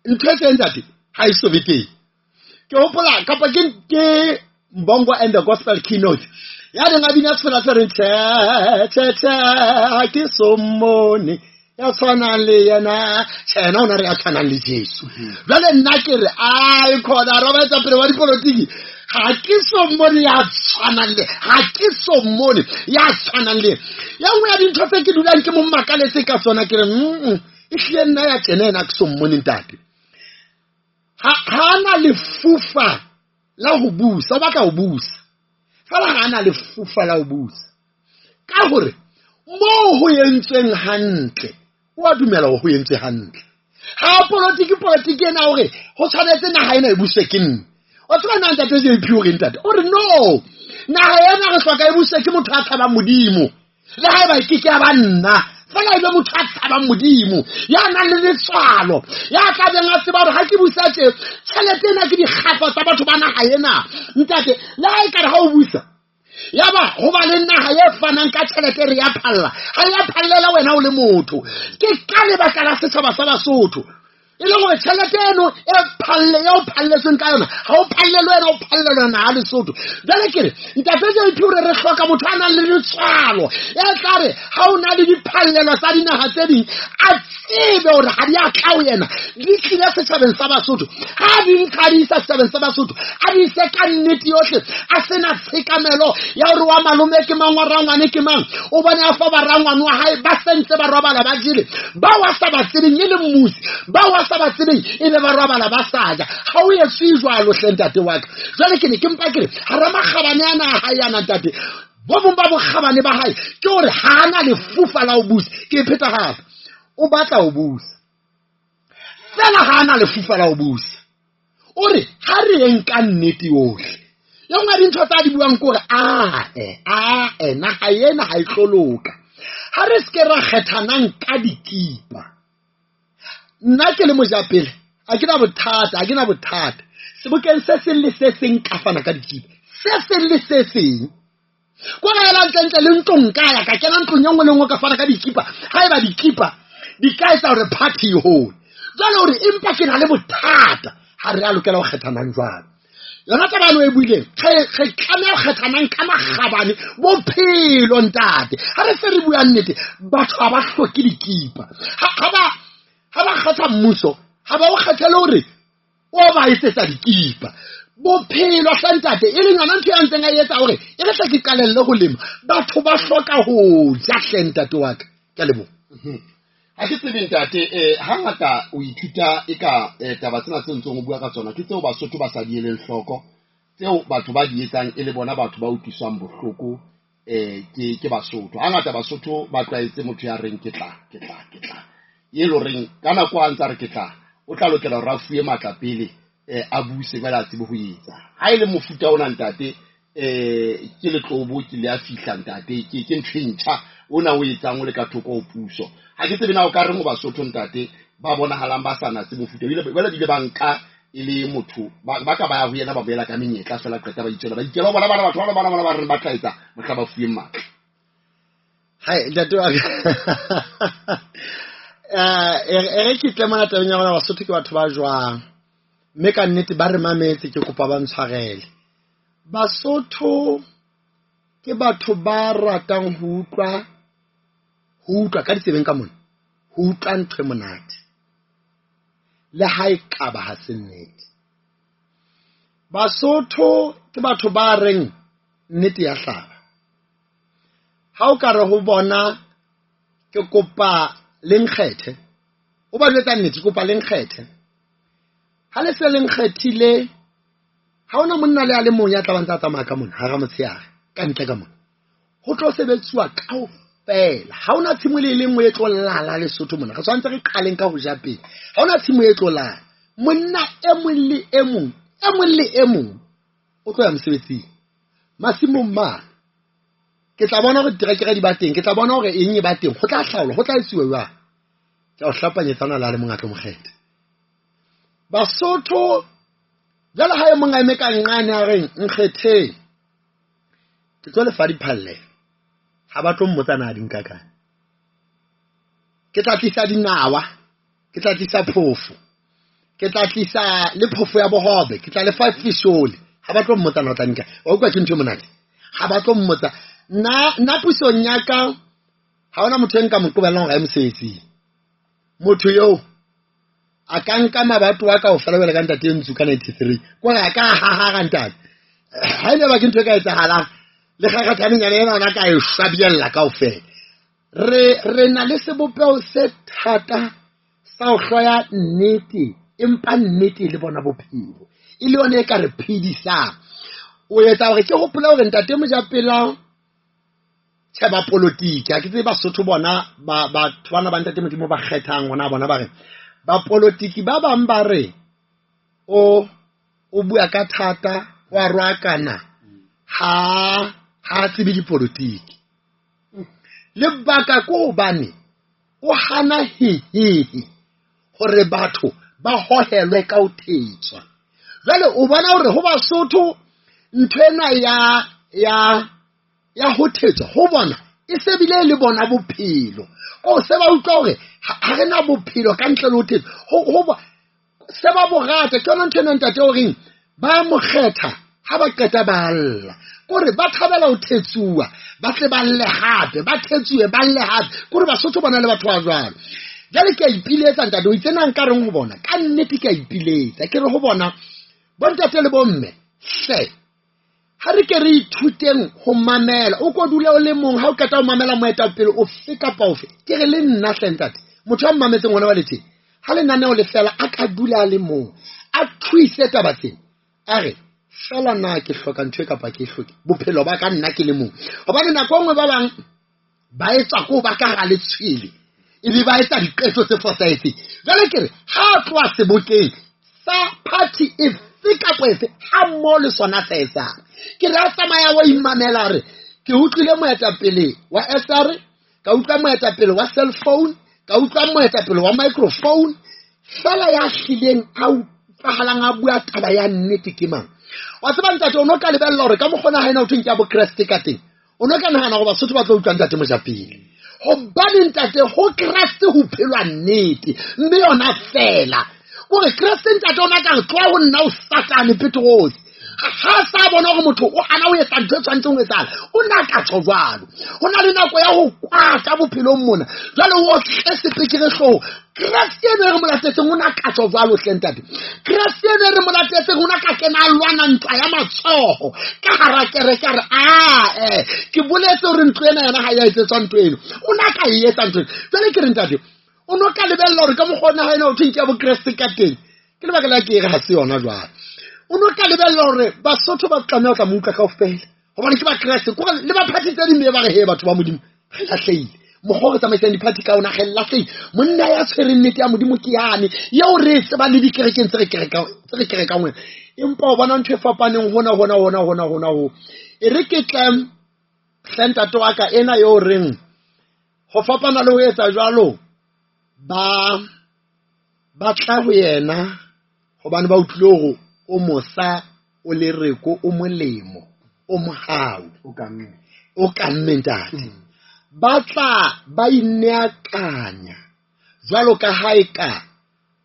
Ntho e teng ntate ha e so be teng. Ke hopola kapa ke Mbongo and the Gospel Keynote ya neng a bina sefela se reng tjhe tjhe tjhe ha ke so mmone ya tshwanang le yena, tjhe yena o na re ya tshwanang le Jesu. Jwale nna ke re ai khona re ba etsa pele wa dipolotiki, ha ke so mmone ya tshwanang le, ha ke so mmone ya tshwanang le. Ya nngwe ya dintho tse ke dulang ke mo makaletse ka tsona ke re e hlile nna ya tjena ena ke so mmone ntate. Ha na lefufa la ho busa, o batla ho busa. Fela ha na lefufa la ho busa. Ka hore moo ho entsweng hantle, o a dumela hore ho entswe hantle. Ha politiki ena hore ho tshwanetse naha ena e buswe ke nna. O tseba na ntate JP o re ntate? O re no, naha ena re hloka e buswe ke motho a tshabang Modimo. Le haeba e ke ke ya ba nna, fela e be motho a tshabang Modimo, ya nang le letswalo, ya tla beng a tseba hore ha ke busa tje, tjhelete ena ke dikgafa tsa batho ba naha ena. Ntate, le ha ekare ha o busa, Yaba ho ba le naha e fanang ka tjhelete re ya phalla, ha ya phallela wena o le motho. Ke ka lebaka la setjhaba sa Basotho e leng hore tjhelete eno e phalle eo phalletsweng ka yona, ha o phallelwe wena, o phallelwa naha Lesotho. Jwale ke re ntate JP hore re hloka motho a nang le letswalo e tla re ha o na le diphallelo tsa dinaha tse ding, a tsebe hore ha di a tla ho yena, di tlile setjhabeng sa Basotho. Ha di ntsha di isa setjhabeng sa Basotho, a di ise ka nnete yohle, a sena tshekamelo ya hore wa malome ke mang, wa rangwane ke mang. O bone a fa barangwane wa hae ba sentse ba robala ba jele, bao a sa ba tsebeng e le mmusi, bao a sa ba tsebeng e be ba robala ba sa ja. Ha o etswe jwalo hle ntate wa ka. Jwale ke ne ke mpa ke re hara makgabane ana a hae ana ntate, bo bong ba bokgabane ba hae ke hore ha ana lefufa la ho busa. Ke e pheta hape, o batla ho busa fela ha ana lefufa la ho busa. O re ha re yeng ka nnete yohle. E nngwe ya dintho tsa di buang ke hore ae naha ena ha e tlo loka. Ha re se ke ra kgethanang ka dikipa. Nna ke le mojapele ha ke na bothata, ha ke na bothata. Sebokeng se seng le se seng ka fana ka dikipa, se seng le se seng. Ko re ela ntlentle le ntlong ka ya ka kena ntlong e nngwe le nngwe ka fana ka dikipa. Haeba dikipa di ka etsa hore party e hole. Jwale hore empa ke na le bothata, ha re a lokela ho kgethanang jwalo. Yona taba eno e buileng, re tlameha ho kgethanang ka makgabane bophelo ntate. Ha re se re bua nnete, batho ha ba hloke dikipa. Ha ba kgetha mmuso, ha ba o kgethele hore o ba etsetsa dikipa. Bophelo hle ntate, e leng yona ntho ya ntseng a etsa hore e re hle ke qalelle ho lema. Batho ba hloka ho ja hle ntate wa ka. Ke a leboha. Ha ke tsebe ntate, hangata o ithuta e ka taba tsena tse ntseng o bua ka tsona ke tseo Basotho ba sa di eleng hloko, tseo batho ba di etsang e le bona batho ba utlwiswang bohloko ke Basotho. Hangata Basotho ba tlwaetse motho ya reng ke tla, ke tla, ke tla. E le horeng ka nako a ntsa re ke tla, o tla lokela hore a fuwe matla pele a buse jwale a tsebe ho etsa. Ha e le mofuta ona ntate, ke letlobo ke le a fihla ntate, ke ntho e ntjha ona o etsang o le ka thoko ho puso. Ha ke tsebe na o ka reng ho Basotho ntate ba bonahalang ba sa natse mofuta, ebile bile ba nka e le motho ba ka ba ya ho yena ba boela ka menyetla fela qeta ba itswela ba ikela ho bona bana batho ba bana ba reng ba tla etsa mohla ba fuweng matla. Hai ntate wa ka. E re ke tle mona tabeng ya rona, Basotho ke batho ba jwang, mme ka nnete ba re mametse, ke kopa ba ntshwarele. Basotho ke batho ba ratang ho utlwa, ho utlwa ka ditsebeng ka mona, ho utlwa ntho e monate, le ha e kaba ha se nnete. Basotho ke batho ba reng nnete ya hlaba. Ha o ka re ho bona ke kopa le nkgethe, o ba jwetsa nnete, ke kopa le nkgethe. Ha le se le nkgethile, ha hona monna le a le mong ya tla ba ntse a tsamaya ka mona hara motshehare ka ntle ka mona. Ho tlo sebetsuwa kaofela. Ha hona tshimo le e le nngwe e tlo lala Lesotho mona. Re tshwanetse re qaleng ka ho ja pele. Ha hona tshimo e tlo lala. Monna e mong le e mong, e mong le e mong o tlo ya mosebetsing. Masimong mane. Ke tla bona hore diterekere di ba teng, ke tla bona hore eng e ba teng. Ho tla hlaolwa, ho tla etsuwa jwang. Ke a o hlapanyetsa hona le a le mong a tlo mo kgetha. Basotho jwale ha e mong a eme ka nqane a reng nkgetheng, ke tlo lefa diphallelo, ha ba tlo mmotsa na di nka kae. Ke tla tlisa dinawa, ke tla tlisa phofo, ke tla tlisa le phofo ya bohobe, ke tla lefa fishole, ha ba tlo mmotsa na o tla nka. Wa utlwa ke ntho e monate. Ha ba tlo mmotsa. Nna pusong ya ka ha hona motho e nka mo qobellang hore a ye mosebetsing. Motho eo a ka nka mabato a kaofela jwale ka ntate e ntsho ka 93, kore a ka hahara ntate. Ha ebe ba ke ntho e ka etsahalang, le kgakgathanenyana ena ona ka e shwabiella kaofela. Re na le sebopeho se thata sa ho hloya nnete, empa nnete le bona bophelo e le yona e ka re phedisang. O etsa hore ke hopole hore ntate Mojapela tjhe ba politiki, ha ke tsebe Basotho bona batho bana ba ntate Modimo ba kgethang hona bona ba re ba politiki ba bang ba re o bua ka thata, wa rwakana, ha tsebe dipolotiki. Lebaka ke hobane o hana hehehe hore batho ba hohelwe ka ho thetswa. Jwale o bona hore ho Basotho ntho ena ya ya ho thetswa ho bona e se bile le bona bophelo. O se ba utlwa hore ha re na bophelo ka ntle le ho thetswa. Ho se ba bo rata, ke yona ntho ena ntate o reng ba mo kgetha ha ba qeta ba lla. Kore ba thabela ho thetsuwa, ba tle ba lle hape, ba thetsuwe ba lle hape. Kore Basotho bona le batho ba jwalo. Jwale ke a ipiletsa ntate, o itse na nka reng ho bona? Ka nnete ke a ipiletsa. Ke re ho bona, bontate le bomme, hle, ha re ke re ithuteng ho mamela. O ko dule o le mong, ha o qeta ho mamela moetapele ofe kapa ofe. Ke re le nna hle ntate, motho ya mmametseng hona jwale tje, ha lenaneo le fela a ka dula a le mong, a thuise taba tsena. A re, fela na ke hloka ntho e kapa ke e hloke? Bophelo ba ka nna ke le mong. Hobane nako e nngwe ba bang ba etsa ko ba ka hara letshwele, ebe ba etsa diqeto tse fosahetseng. Jwale ke re, ha a tloha sebokeng sa party efe kapa efe, ha mmoho le sona se etsang. Ke re a tsamaya wa imamela, a re, ke utlwile moetapele wa SR, ka utlwa moetapele wa cell phone, ka utlwa moetapele wa microphone, fela ya hlileng a utlwahalang a bua taba ya nnete ke mang? Wa tseba ntate, o no ka lebella hore ka mokgwa ona ha ena ho thweng ke ya bokreste ka teng, o no ka nahana hore Basotho ba tlo utlwa ntate Mojapele. Hobane ntate, ho Kreste ho phelwa nnete, mme yona fela. Kore Kreste ntate o na ka re tloha ho nna o Satane Petrose. Ha sa bona hore motho o hana ho etsa ntho e tshwanetseng ho etsahala, o na ka tjho jwalo. Ho na le nako ya ho kwata bophelong mona. Jwale o otle sepekere hlooho. Kreste eno e re mo latetseng o na ka tjho jwalo hle ntate. Kreste eno e re mo latetseng o na ka kena a lwana ntwa ya matsoho ka hara kereke, a re, ke boletse hore ntlo ena yona ha ya etsetswa ntho eno. O na ka e etsa ntho eno. Jwale ke re ntate, o no ka lebella hore ka mokgwa ona ha ena ho thweng ke ya bokreste ka teng. Ke lebaka la ke re ha se yona jwale. O no ka lebella hore Basotho ba tlameha ho tla mo utlwa kaofela. Hobane ke Bakreste, kore le ba party tse ding be ba re, he batho ba Modimo, re lahlehile. Mokgwa o re tsamaisang di-party ka ona, re lahlehile. Monna ya tshwereng nnete ya Modimo ke yane, eo re e tsebang le dikerekeng tse re kerekang wena. Empa o bona ntho e fapaneng hona, hona, hona, hona, hona ho. E re ke tle, hle ntate wa ka ena eo reng, ho fapana le ho etsa jwalo, ba tla ho yena hobane ba utlwile hore o mosa, o lereko, o molemo, o mohau. O kamme. O kamme ntate. Ba tla ba ineakanya jwalo ka ha eka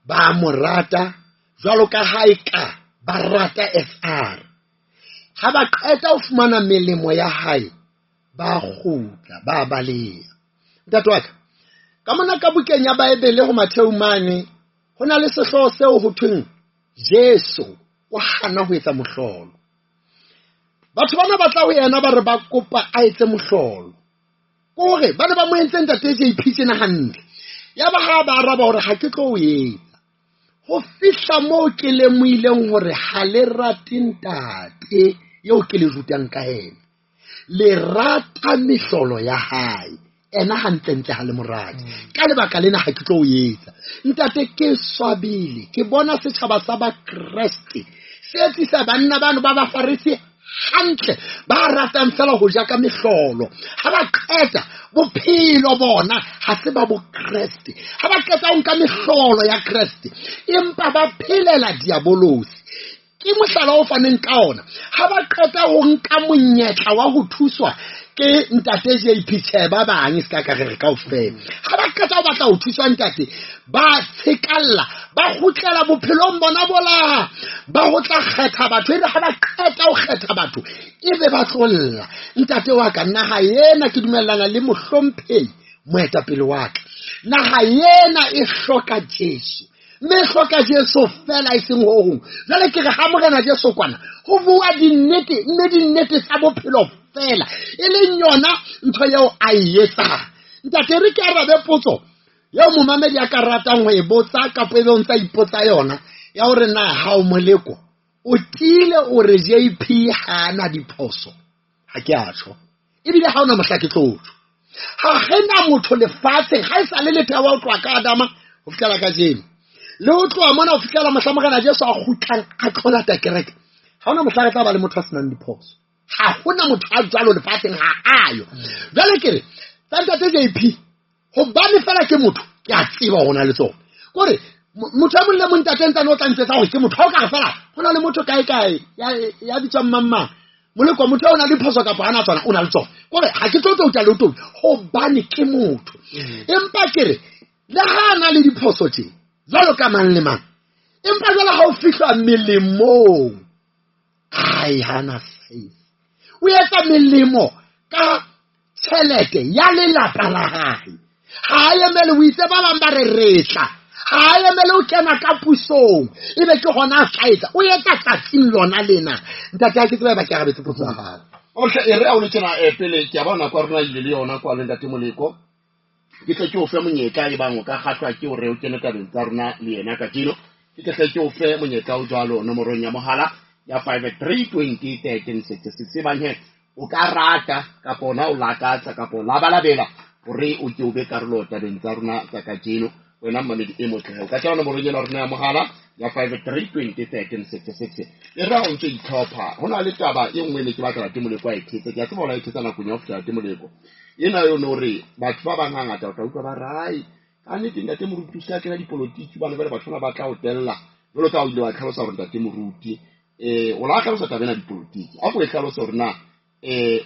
ba mo rata, jwalo ka ha eka ba rata SR. Ha ba qeta ho fumana melemo ya hae, ba kgutla, ba baleha. Ntate wa ka, ka mona ka bukeng ya Baebele ho Matheu mane, ho na le sehlooho seo ho thweng Jesu o hana ho etsa mohlolo. Batho bana ba tla ho yena ba re ba kopa a etse mohlolo. Kore ba ne ba mo entse ntate JP tjena hantle. Ya ba ha ba araba hore ha ke tlo o etsa. Ho fihla moo ke lemohileng hore ha le rate ntate eo ke le rutang ka yena. Le rata mehlolo ya hae. Ena hantlentle ha le morate. Ka lebaka lena ha ke tlo o etsa. Ntate, ke swabile. Ke bona setjhaba sa Bakreste se etsisa banna bano ba Bafarisi hantle, ba ratang fela ho ja ka mehlolo. Ha ba qeta bophelo bona ha se ba bokreste. Ha ba qeta ho nka mehlolo ya Kreste, empa ba phelela diabolosi. Ke mohlala o faneng ka ona. Ha ba qeta ho nka monyetla wa ho thuswa ke ntate JP, tjhe, ba bang e se ka ka re re kaofela. Ha ba qeta ho batla ho thuswa ntate, ba tshekalla, ba kgutlela bophelong bona bola, ba ho tla kgetha batho. Ebe ha ba qeta ho kgetha batho, ebe ba tlo lla. Ntate wa ka, naha ena ke dumellana le mohlomphehi moetapele wa ka. Naha ena e hloka Jesu. Mme e hloka Jesu fela e seng ho hong. Jwale ke re ha Morena Jesu kwana, ho bua dinnete, mme dinnete tsa bophelo fela, e leng yona ntho eo a e etsang. Ntate, re ke arabe potso eo momamedi a ka ratang ho e botsa, kapa ebe o ntsa ipotsa yona, ya hore na ha o moleko, o tiile o re JP ha a na diphoso. Ha ke a tjho. Ebile ha ona mohla ke tlo tjho. Ha re na motho lefatsheng, ha e sa le letheo ho tloha ka Adama ho fihlela kajeno. Le ho tloha mona ho fihlela mohla Morena Jesu a kgutlang a tlo lata kereke. Ha hona mohla re tla ba le motho a senang diphoso. Ha hona motho a jwalo lefatsheng, ha a yo. Jwale ke re, tsa ntate JP, hobane fela ke motho, ke a tseba hore o na le tsona. Kore, motho e mong le mong ntate ntsane o tla ntjwetsa hore ke motho, ha o ka re fela, ho na le motho kae kae, ya bitswang mang mang. Moleko motho o na le diphoso kapa hana tsona, o na le tsona. Kore ha ke tlo touta le touta hobane ke motho. Empa ke re le ha a na le diphoso tje jwalo ka mang le mang, empa jwale ha o fihla melemong, ai hana size. O etsa melemo ka tjhelete ya lelapa la hae. Ha a emele, o itse ba bang ba re re tla. Ha a emele o kena ka pusong, ebe ke hona a tla etsa. O etsa tsatsing lona lena. Ntate, ha ke tsebe ba ke arabetse potso ya hao. Ohle, e re a o le tjena, pele ke a bona kwa rona ile le yona kwa le ntate Moleko. Ke tle ke o fe monyetla e bang o ka kgahlwa ke hore o kene tabeng tsa rona le yena kajeno. Ke tle ke o fe monyetla o jwalo nomorong ya mohala ya 53201366. E bang he o ka rata kapa ona o lakatsa kapa o labalabela hore o ke o be karolo tabeng tsa rona tsa kajeno, wena mmamedi e motle, o ka kena nomorong ena rona ya mohala ya 53201366. E re ha o ntse itlhopha, ho na le taba e nngwe ne ke batla Ntate Moleko a e thetse. Ke a tseba hore a e thetsa nakong ya ho fihla Ntate Moleko. Ena yone hore batho ba bang hangata o tla utlwa ba re, ai, ka nnete Ntate Moruti o se a kena dipolotiki hobane jwale batho bana ba tla o tella. Jwalo ka ha o ile wa tlhalosa hore Ntate Moruti, o la hlalosa taba ena dipolotiki. A ko e hlalose hore na,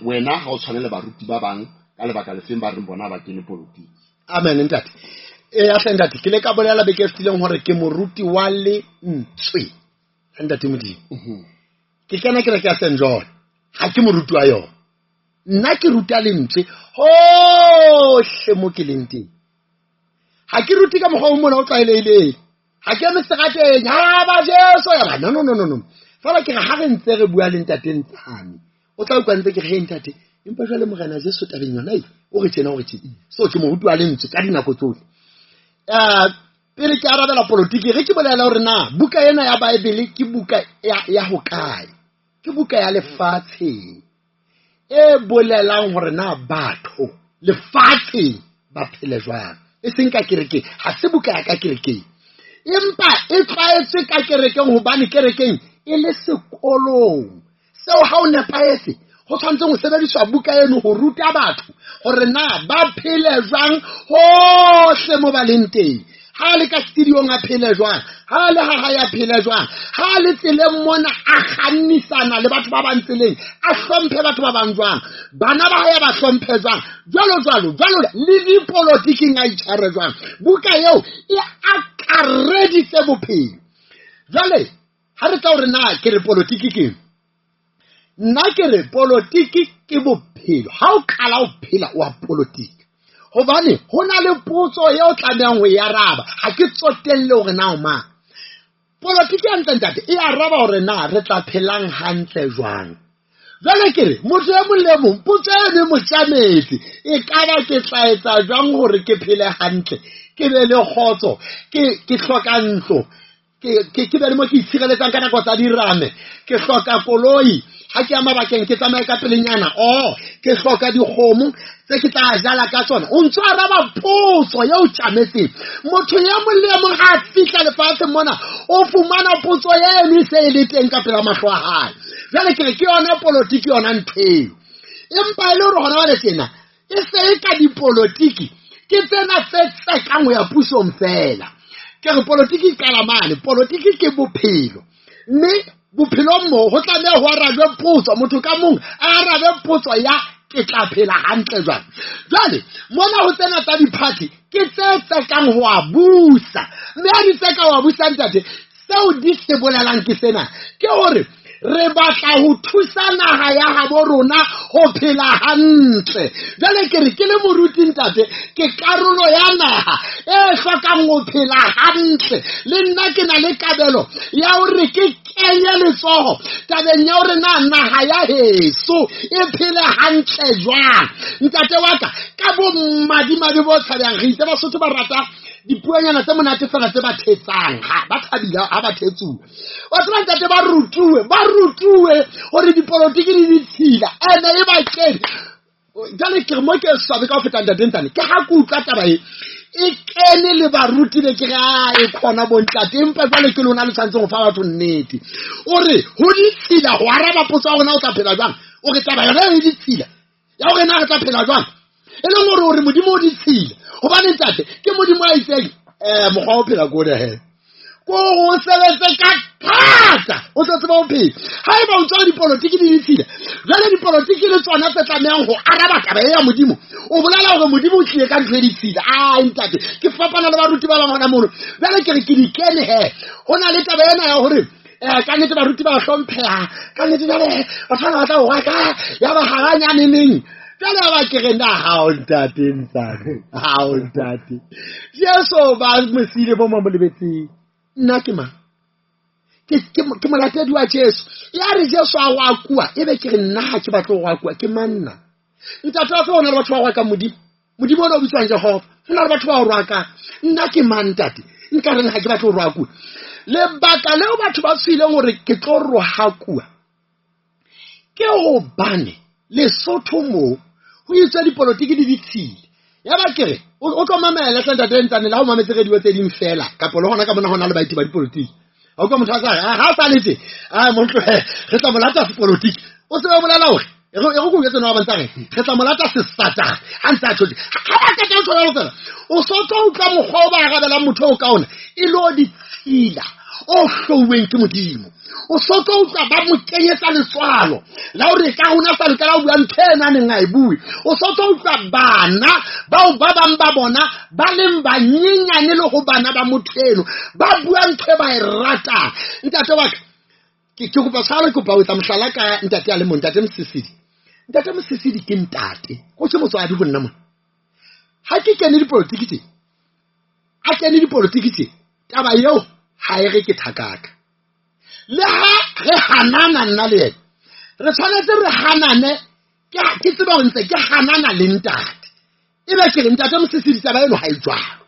wena ha o tshwane le baruti ba bang ka lebaka lefeng ba reng bona ba kene polotiki. Amen ntate. Hle ntate, ke le ka bolela beke e fetileng hore ke moruti wa lentswe la Ntate Modimo. Ke kena kereke ya Saint John, ha ke moruti wa yona. Nna ke ruta lentswe hohle mo ke leng teng. Ha ke rute ka mokgwa o mona o tlwaelehileng. Ha ke eme serateng, ha ba Jesu ya ba. No, no, no, no, no. Fela ke re ha re ntse re bua le Ntate Ntshane, o tla utlwa ntse ke re, hey, Ntate, empa jwale Morena Jesu tabeng yona e, o re tjena, o re tjena. So ke moruti wa lentswe ka dinako tsohle. Pele ke arabela polotiki, re ke bolela hore na buka ena ya Bible ke buka ya hokae? Ke buka ya lefatsheng e bolelang hore na batho lefatsheng ba phele jwang. E seng ka kerekeng, ha se buka ya ka kerekeng, empa e tlwaetswe ka kerekeng hobane kerekeng e le sekolong seo ha o nepahetse ho tshwanetseng ho sebediswa buka eno ho ruta batho hore na ba phele jwang hohle mo ba leng teng. Ha le ka studiong a phele jwang, ha le ha hae a phele jwang, ha le tseleng mona a kgannisana le batho ba bang tseleng, a hlomphe batho ba bang jwang, bana ba hae ba hlomphe jwang, jwalo jwalo jwalo, le dipolotiking a itshware jwang. Buka eo e akareditse bophelo. Jwale ha re tla hore na ke re polotiki ke eng, nna ke re polotiki ke bophelo. Ha o qala o phela o a polotiki, hobane ho na le potso eo o tlamehang ho e araba. Ha ke tsotelle hore na o mang. Polotiki hantle ntate e araba hore na re tla phelang hantle jwang. Jwale ke re motho e mong le mong potso eno e mo tjametse, e ka ba ke tla etsa jwang hore ke phele hantle, ke be le kgotso, ke hloka ntlo, ke be le mo ke itshireletsang ka nako tsa dirame, ke hloka koloi ha ke ya mabakeng ke tsamaye ka pelenyana, oh ke hloka dikgomo tse ke tla jala ka tsona. O ntso araba potso eo tjametseng. Motho e mong le e mong ha a fihla lefatsheng mona o fumana potso eno e se e le teng ka pela mahlo a hae. Jwale ke re ke yona polotiki, yona ntho eo. Empa e le hore hona jwale tjena e se e ka dipolotiki ke tsena tse tsekang ho ya pusong fela. Ke re polotiki e qala mane, polotiki ke bophelo. Mme bophelong moo ho tlameha ho arajwe potso, motho ka mong a arabe potso ya ke tla phela hantle jwang. Jwale mona ho tsena tsa di-party ke tse tsekang ho a busa, mme ha di tseka ho a busa ntate, seo di se bolelang ke sena, ke hore re batla ho thusa naha ya habo rona ho phela hantle. Jwale ke re ke le moruti ntate, ke karolo ya naha e hlokang ho phela hantle. Le nna ke na le kabelo ya hore ke kenye letsoho tabeng ya hore na naha ya heso e phele hantle jwang. Ntate wa ka, ka bomadimabe bo tshabehang, re itse Basotho ba rata dipuonyana tse monate fela tse ba thetsang, ha ba thabile ha ba thetsuwe. Wa tseba ntate, ba rutuwe, ba rutuwe hore dipolotiki di ditshila, ene e ba kene. Jwale ke re mo ke swabe ka ho feta ntate Ntsane, ke ha ke utlwa taba e e kene le baruti be ke re, a e khona bo ntate, empa jwale ke lona le tshwanetseng ho fa batho nnete. O re ho ditshila ho araba potso ya rona o tla phela jwang. O re taba yona e ditshila ya hore na re tla phela jwang, e leng hore o re Modimo o ditshila. Hobane ntate ke Modimo a itseng, mokgwa wa ho phela ko o he, ko ho sebetse ka Thata o tlo tseba ho phela. Ha eba o tswa dipolotiki di ditshila, jwale dipolotiki le tsona tse tlamehang ho araba taba e ya Modimo, o bolela hore Modimo o tlile ka ntho e ditshila. Ai ntate, ke fapana le baruti ba bang hona mono. Jwale ke re ke di kene he. Ho na le taba ena ya hore ka nnete baruti ba hlompheha, ka nnete jwale batho bana ba tla o raka, ya ba haranyane neng. Jwale ya ba ke re na hao ntate ntsane, hao ntate. Jesu ba mo siile bo mo lebetseng. Nna ke mang? Ke molatedi wa Jesu. Ya re Jesu a go akua, ebe ke re nna ha ke batle go akua, ke manna. Ntate wa tseba ho na le batho ba go akang Modimo. Modimo ona o bitswang Jehova. Ho na le batho ba o roakang. Nna ke mang ntate? Nka reng ha ke batle ho roakua? Lebaka leo batho ba tshoileng hore ke tlo rohakua ke hobane Lesotho moo ho itswe dipolotiki di ditshila. Ya ba ke re o tlo mamela hle ntate Ntsane, le ha o mametse radio tse ding fela, kapa le hona ka mona hona le baeti ba dipolotiki. Ha utlwa motho a sa re, ha sa letse, a mo tlohe, re tla mo lata sepolotiki. O se ba bolela hore e re ko jwetse nwa ba ntsa re re tla mo lata sesatane ha ntse a tshotse. Ha ba qeta ho thola fela, o so tlo utlwa mokgwa o ba arabelang motho o ka ona e lo ditshila o hlouweng ke Modimo. O so tlo utlwa ba mo kenyetsa letswalo la hore ka hona sa lokela ho bua ntho ena a neng a e bue. O so tlo utlwa bana bao ba bang ba bona ba leng banyenyane le ho bana ba motho eno ba bua ntho e ba e ratang. Ntate wa ka, ke kopa tshwarelo, ke kopa ho etsa mohlala ka ntate a le mong, ntate Mosisidi. Ntate Mosisidi ke ntate, o ke motswadi ho nna mona. Ha ke kene dipolotiki tse, a kene dipolotiki tse, taba eo ha e re ke thakaka. Le ha re hanana nna le yena, re tshwanetse re hanane, ke tseba hore ntse ke hanana le ntate. Ebe ke re ntate Mosisidi taba eno ha e jwalo.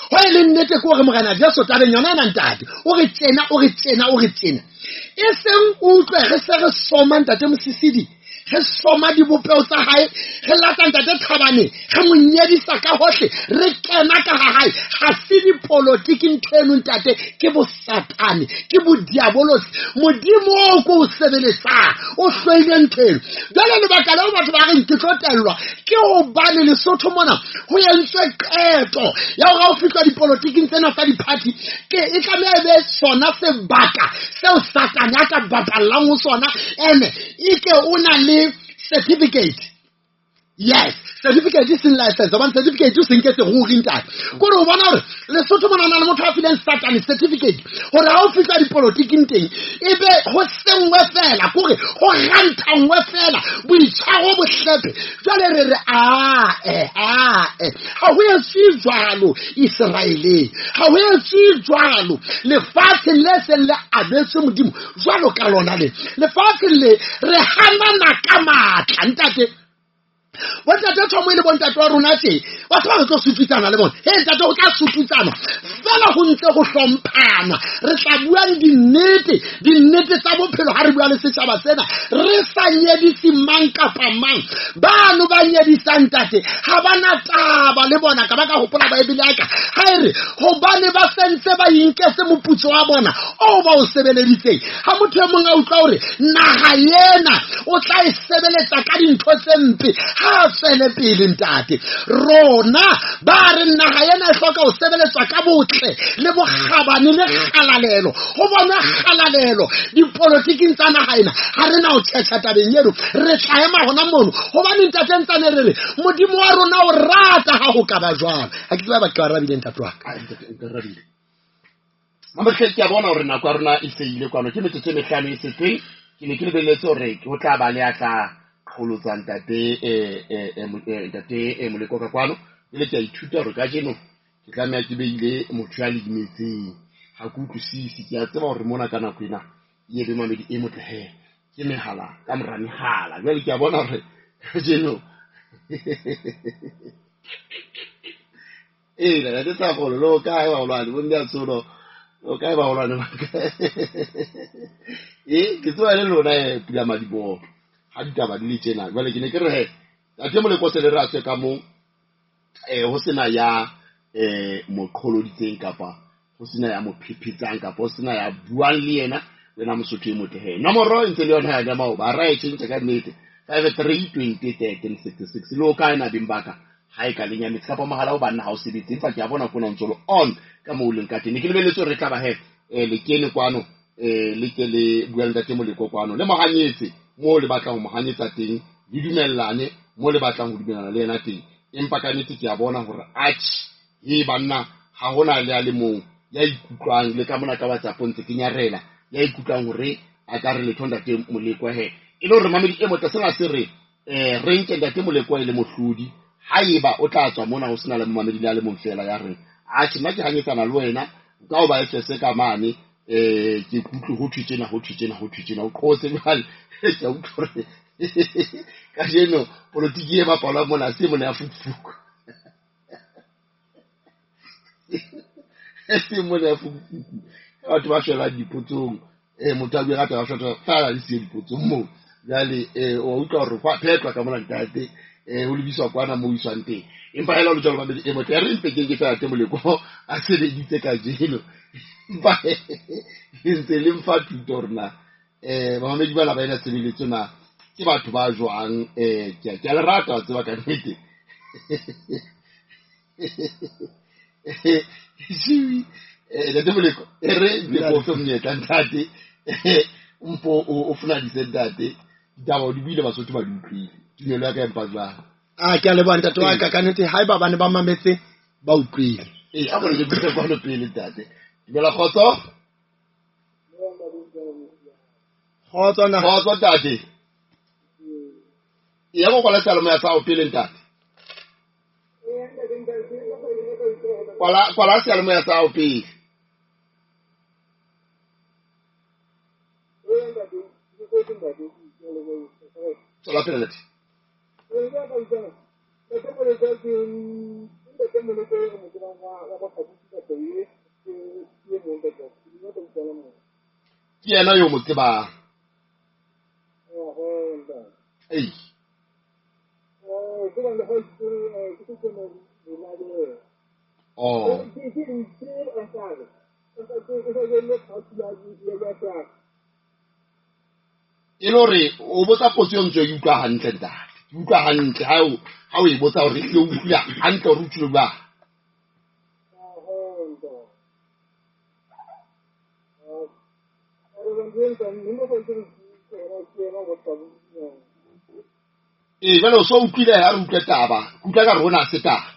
Ho e le nnete ke hore Morena Jesu tabeng yona ena ntate, o re tjena, o re tjena, o re tjena. E seng o utlwe re se re soma ntate Mosisidi, re soma dibopeho tsa hae, re lata ntate Thabane, re mo nyedisa ka hohle, re kena ka ha hae. Ha se dipolotiki ntho eno ntate, ke bosatane, ke bodiabolosi. Modimo oo ko o sebeletsang, o hloile ntho eno. Jwale lebaka leo batho ba reng ke tlo tellwa ke hobane Lesotho mona ho entswe qeto ya hore ha o fihla dipolotiking tsena tsa di-party, ke e tlameha e be sona sebaka seo Satane a ka bapallang ho sona, ene e ke o na le certificate. Yes, certificate e seng license, hobane certificate o se nketse ruri ntate. Kore o bona hore Lesotho mona ho na le motho a fileng Satane certificate hore ha o fihla dipolotiking teng e be ho sengwe fela, kore ho rantangwe fela, boitshwaro bo hlephe. Jwale re re ae, ha ho etswe jwalo Iseraeleng, ha ho etswe jwalo lefatsheng le seng le abetswe Modimo jwalo ka lona le. Lefatsheng le re hanana ka matla ntate. Bontate Thomo e le bontate wa rona tje, batho ba re tlo sututsana le bona. He ntate, ho tla sututsana fela ho ntse ho hlomphana. Re tla buang dinnete, dinnete tsa bophelo ha re bua le setjhaba sena, re sa nyedise mang kapa mang. Bano ba nyedisang ntate ha ba na taba le bona, ka ba ka hopola Baebele ya ka ha e re hobane ba sentse ba inketse moputso wa bona oo ba o sebeleditseng. Ha motho e mong a utlwa hore naha ena o tla e sebeletsa ka dintho tse mpe, ha a tswele pele ntate. Rona ba re naha ena e hloka ho sebeletswa ka botle le bokgabane le kgalalelo, ho bona kgalalelo dipolotiking tsa naha ena. Ha re na ho tjhetjha tabeng eno, re tla ema hona mono, hobane ntate ntsane re re Modimo wa rona o rata ha ho ka ba jwalo. Ha ke tsebe ba ke arabile ntate wa ka. Ai, ntate, o nkarabile. Mamohle, ke a bona hore nako ya rona e se ile kwano, ke metsotso e mehlano e setseng. Ke ne ke lebelletse hore ho tla ba le ya tla qholotsa ntate, ntate, Moleko ka kwano. Jwale ke a ithuta hore kajeno ke tlameha ke beile motho ya ledimetseng. Ha ke utlwisise, ke a tseba hore mona ka nako ena e be mamedi e motle he, ke mehala ka mora mehala. Jwale ke a bona hore kajeno ee, ntate Thakgolo, le o kae baholwane? Bo mme a tsholo, o kae baholwane ba ka? Ee, ke tseba le lona pula madiboho ha ditaba di le tjena. Jwale ke ne ke re he, ntate Moleko se le re a tswe ka moo, ho sena ya mo qholoditseng kapa ho sena ya mo phephetsang kapa ho sena ya buang le yena, wena Mosotho e motle he. Nomoro e ntse le yona ya maoba, ra e tjhentjha ka nnete. 53 20 13 66. Le o kae na beng ba ka? Ha e ka le nyametse kapa mohala o banna ha o sebetse, empa ke a bona kona o ntso le on ka moo o leng ka teng. Ne ke lebelletse hore re tla ba he, le kene kwano. Le ke le bua le Ntate Moleko kwano, le mohanyetse moo le batlang ho mo hanyetsa teng, le dumellane moo le batlang ho dumellana le yena teng. Empa ka nnete ke a bona hore atjhe, he banna, ha hona le a le mong ya ikutlwang le ka mona ka WhatsApp ntse ke nyarela, ya ikutlwang hore a ka re letho Ntate Moleko he. E le hore mamedi e motle, sena se re re nke Ntate Moleko e le mohlodi, haeba o tla tswa mona ho sena le momamedi le a le mong fela ya reng atjhe, nna ke hanyetsana le wena ka ho ba FS ka mane, ke kutlwe ho thwe tjena, ho thwe tjena, ho thwe tjena, o qotse jwale. Ke a utlwa hore kajeno politiki e bapalwang mona se mona ya fukufuku, se mona ya fukufuku, batho ba shwelang dipotsong. Motho a bue ka taba ya fela le siyo dipotsong moo. Jwale o utlwa hore ho a phetwa ka mona ntate, ho lebiswa kwana moo iswang teng. Empa hela ho le jwalo, mamedi e motle, ya re mpe ke nke fela Ntate Moleko a sebeditse kajeno, empa le ntse le mfa thuto hore na bamamedi bana ba ena tshebeletso na ke batho ba jwang. Ke a le rata, wa tseba ka nnete. Shiwi, Ntate Moleko, e re mpe ko fe monyetla ntate, mpo o funadise ntate, ditaba o di buile, Basotho ba di utlwile, tumelo ya ka empa jwang? A ke a leboha ntate wa ka, ka nnete haeba ba ne ba mametse ba utlwile. Ee, a bone ke buise kwano pele ntate. Dumela kgotso. Kgotso na. Kgotso ntate. Ya go kwala seyalemoya sa hao pele ntate. Kwala, kwala seyalemoya sa hao pele. Tswela pele ntate. Ke yena yo mo tsebang. Ei. Oh. E le hore o botsa potso e ntse e utlwa hantle ntate. Ke utlwa hantle ha o e botsa hore e utlwa hantle hore o utlwile jwang. Ee, jwale o so utlwile ha re utlwe taba, ke utlwa ka re hona ha se taba.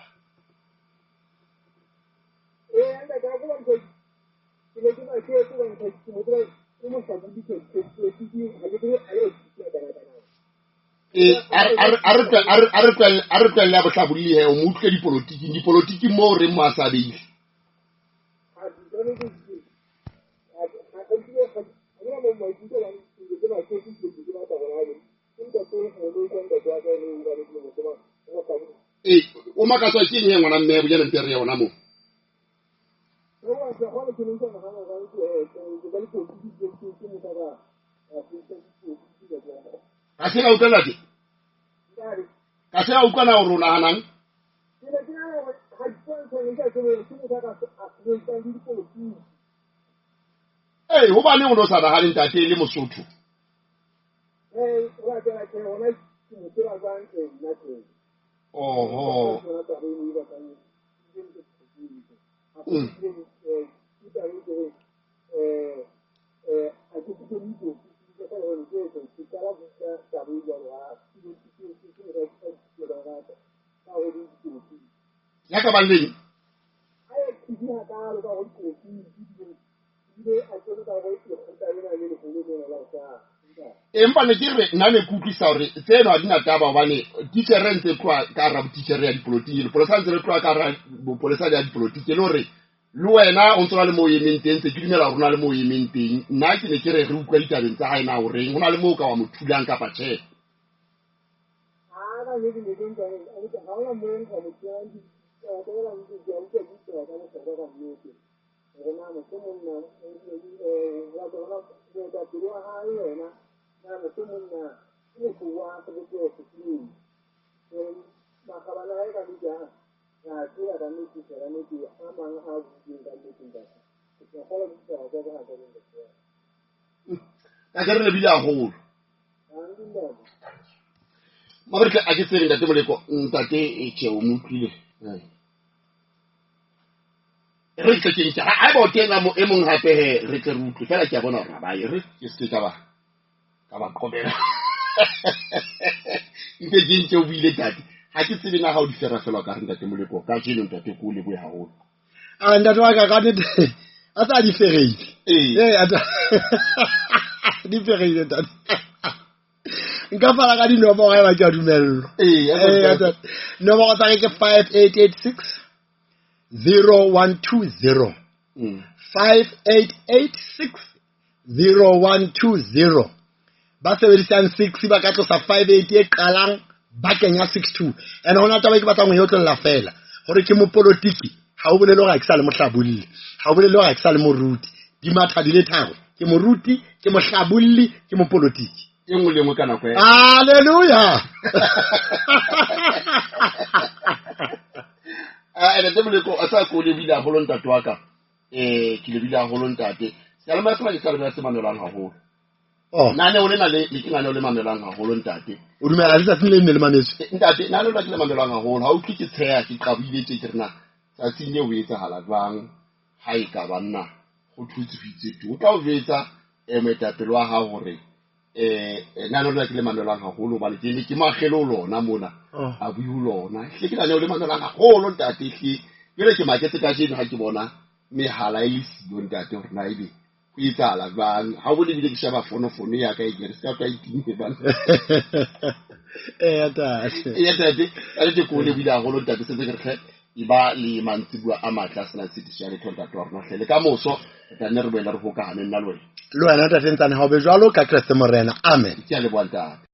Ee, a re tlohelle ya bohlabolli he, o mo utlwe dipolotiking, dipolotiking moo reng mo a sa beile. Ee, o makatswa ke eng he ngwana mme bonyane mpe re yona moo? Ka se ka utlwa ntate? Ka se ka utlwa na hore o nahanang? Ee, hobaneng o no sa nahane ntate le Mosotho? Oho. Ya ka bang leng? Empa ne ke re nna ne ke utlwisa hore tseno ha di na taba, hobane titjhere ntse tloha ka hara titjhere ya dipolotiki, lepolesa ntse le tloha ka hara bopolesa ya dipolotiki, e le hore le wena o ntso na le moo o emeng teng, ntse ke dumela hore o na le moo o emeng teng. Nna ke ne ke re re utlwa ditabeng tsa hae na horeng ho na le moo ka wa mo thulang kapa tjhe. Ka ke re lebile haholo. Mabetle a ke tsebe ntate Moleko, ntate tjhe o mo utlwile. Re tle ke ntse ha ba o teng e mong hape he re tle re utlwe fela ke a bona hore ha ba ye re ke se ka ba ka ba qobela. Nke ke ntse o buile ntate. Ha ke tsebe na ha o di fera fela ka re ntate Moleko ka jeno ntate ko lebohe haholo. A ntate wa ka ka nnete a tsa di fereile. Ee. A di fereile ntate. Nka fana ka dinomoro haeba ke a dumellwa. Ee, Nomoro tsa ka ke 5886 0120. 5886 0120. Ba sebedisang 6 ba ka tlosa 58 e qalang ba kenya 62. And hona taba e ke batlang ho e otlolla fela hore ke mopolotiki ha o bolele hore ha ke sa le mohlabolli, ha o bolele hore ha ke sa le moruti. Di matha di le tharo. Ke moruti, ke mohlabolli, ke mopolotiki. E nngwe le nngwe ka nako ya. Hallelujah. Ntate Moleko a sa ko lebile haholo ntate wa ka. Ke lebile haholo ntate. Seyalemoya sena ke seyalemoya se mamelwang haholo. Oh. Naneo lena le ke naneo le mamelwang haholo ntate. O dumela letsatsing le nne le mametswe? Ntate, naneo lena ke le mamelwang haholo. Ha o utlwe ke tsheha ke qabile tje ke re na tsatsing leo ho etsahala jwang ha e ka banna ho thutse ho itse tu. O tla o jwetsa moetapele wa hao hore naneo lena ke le mamelwang haholo hobane ke ne ke moakgele ho lona mona. A bue ho lona. Ehlile ke naneo le mamelwang haholo ntate ehlile. Jwale ke maketse kajeno ha ke bona mehala e le siyo ntate hore na ebe ho etsahala jwang. Ha o bone ebile ke sheba fonofono ya ka e ke re se ka tla e time bana. Eya ntate. Eya ntate, ka nnete ke o lebohile haholo ntate sentse ke re hle e ba le mantsibuya a matle a senang tshitiso ya letho ntate wa rona hle. Le ka moso re tla nne re boele re hokahane nna le wena. Le wena ntate Ntsane ha o be jwalo ka Kreste Morena. Amen. Ke a leboha ntate.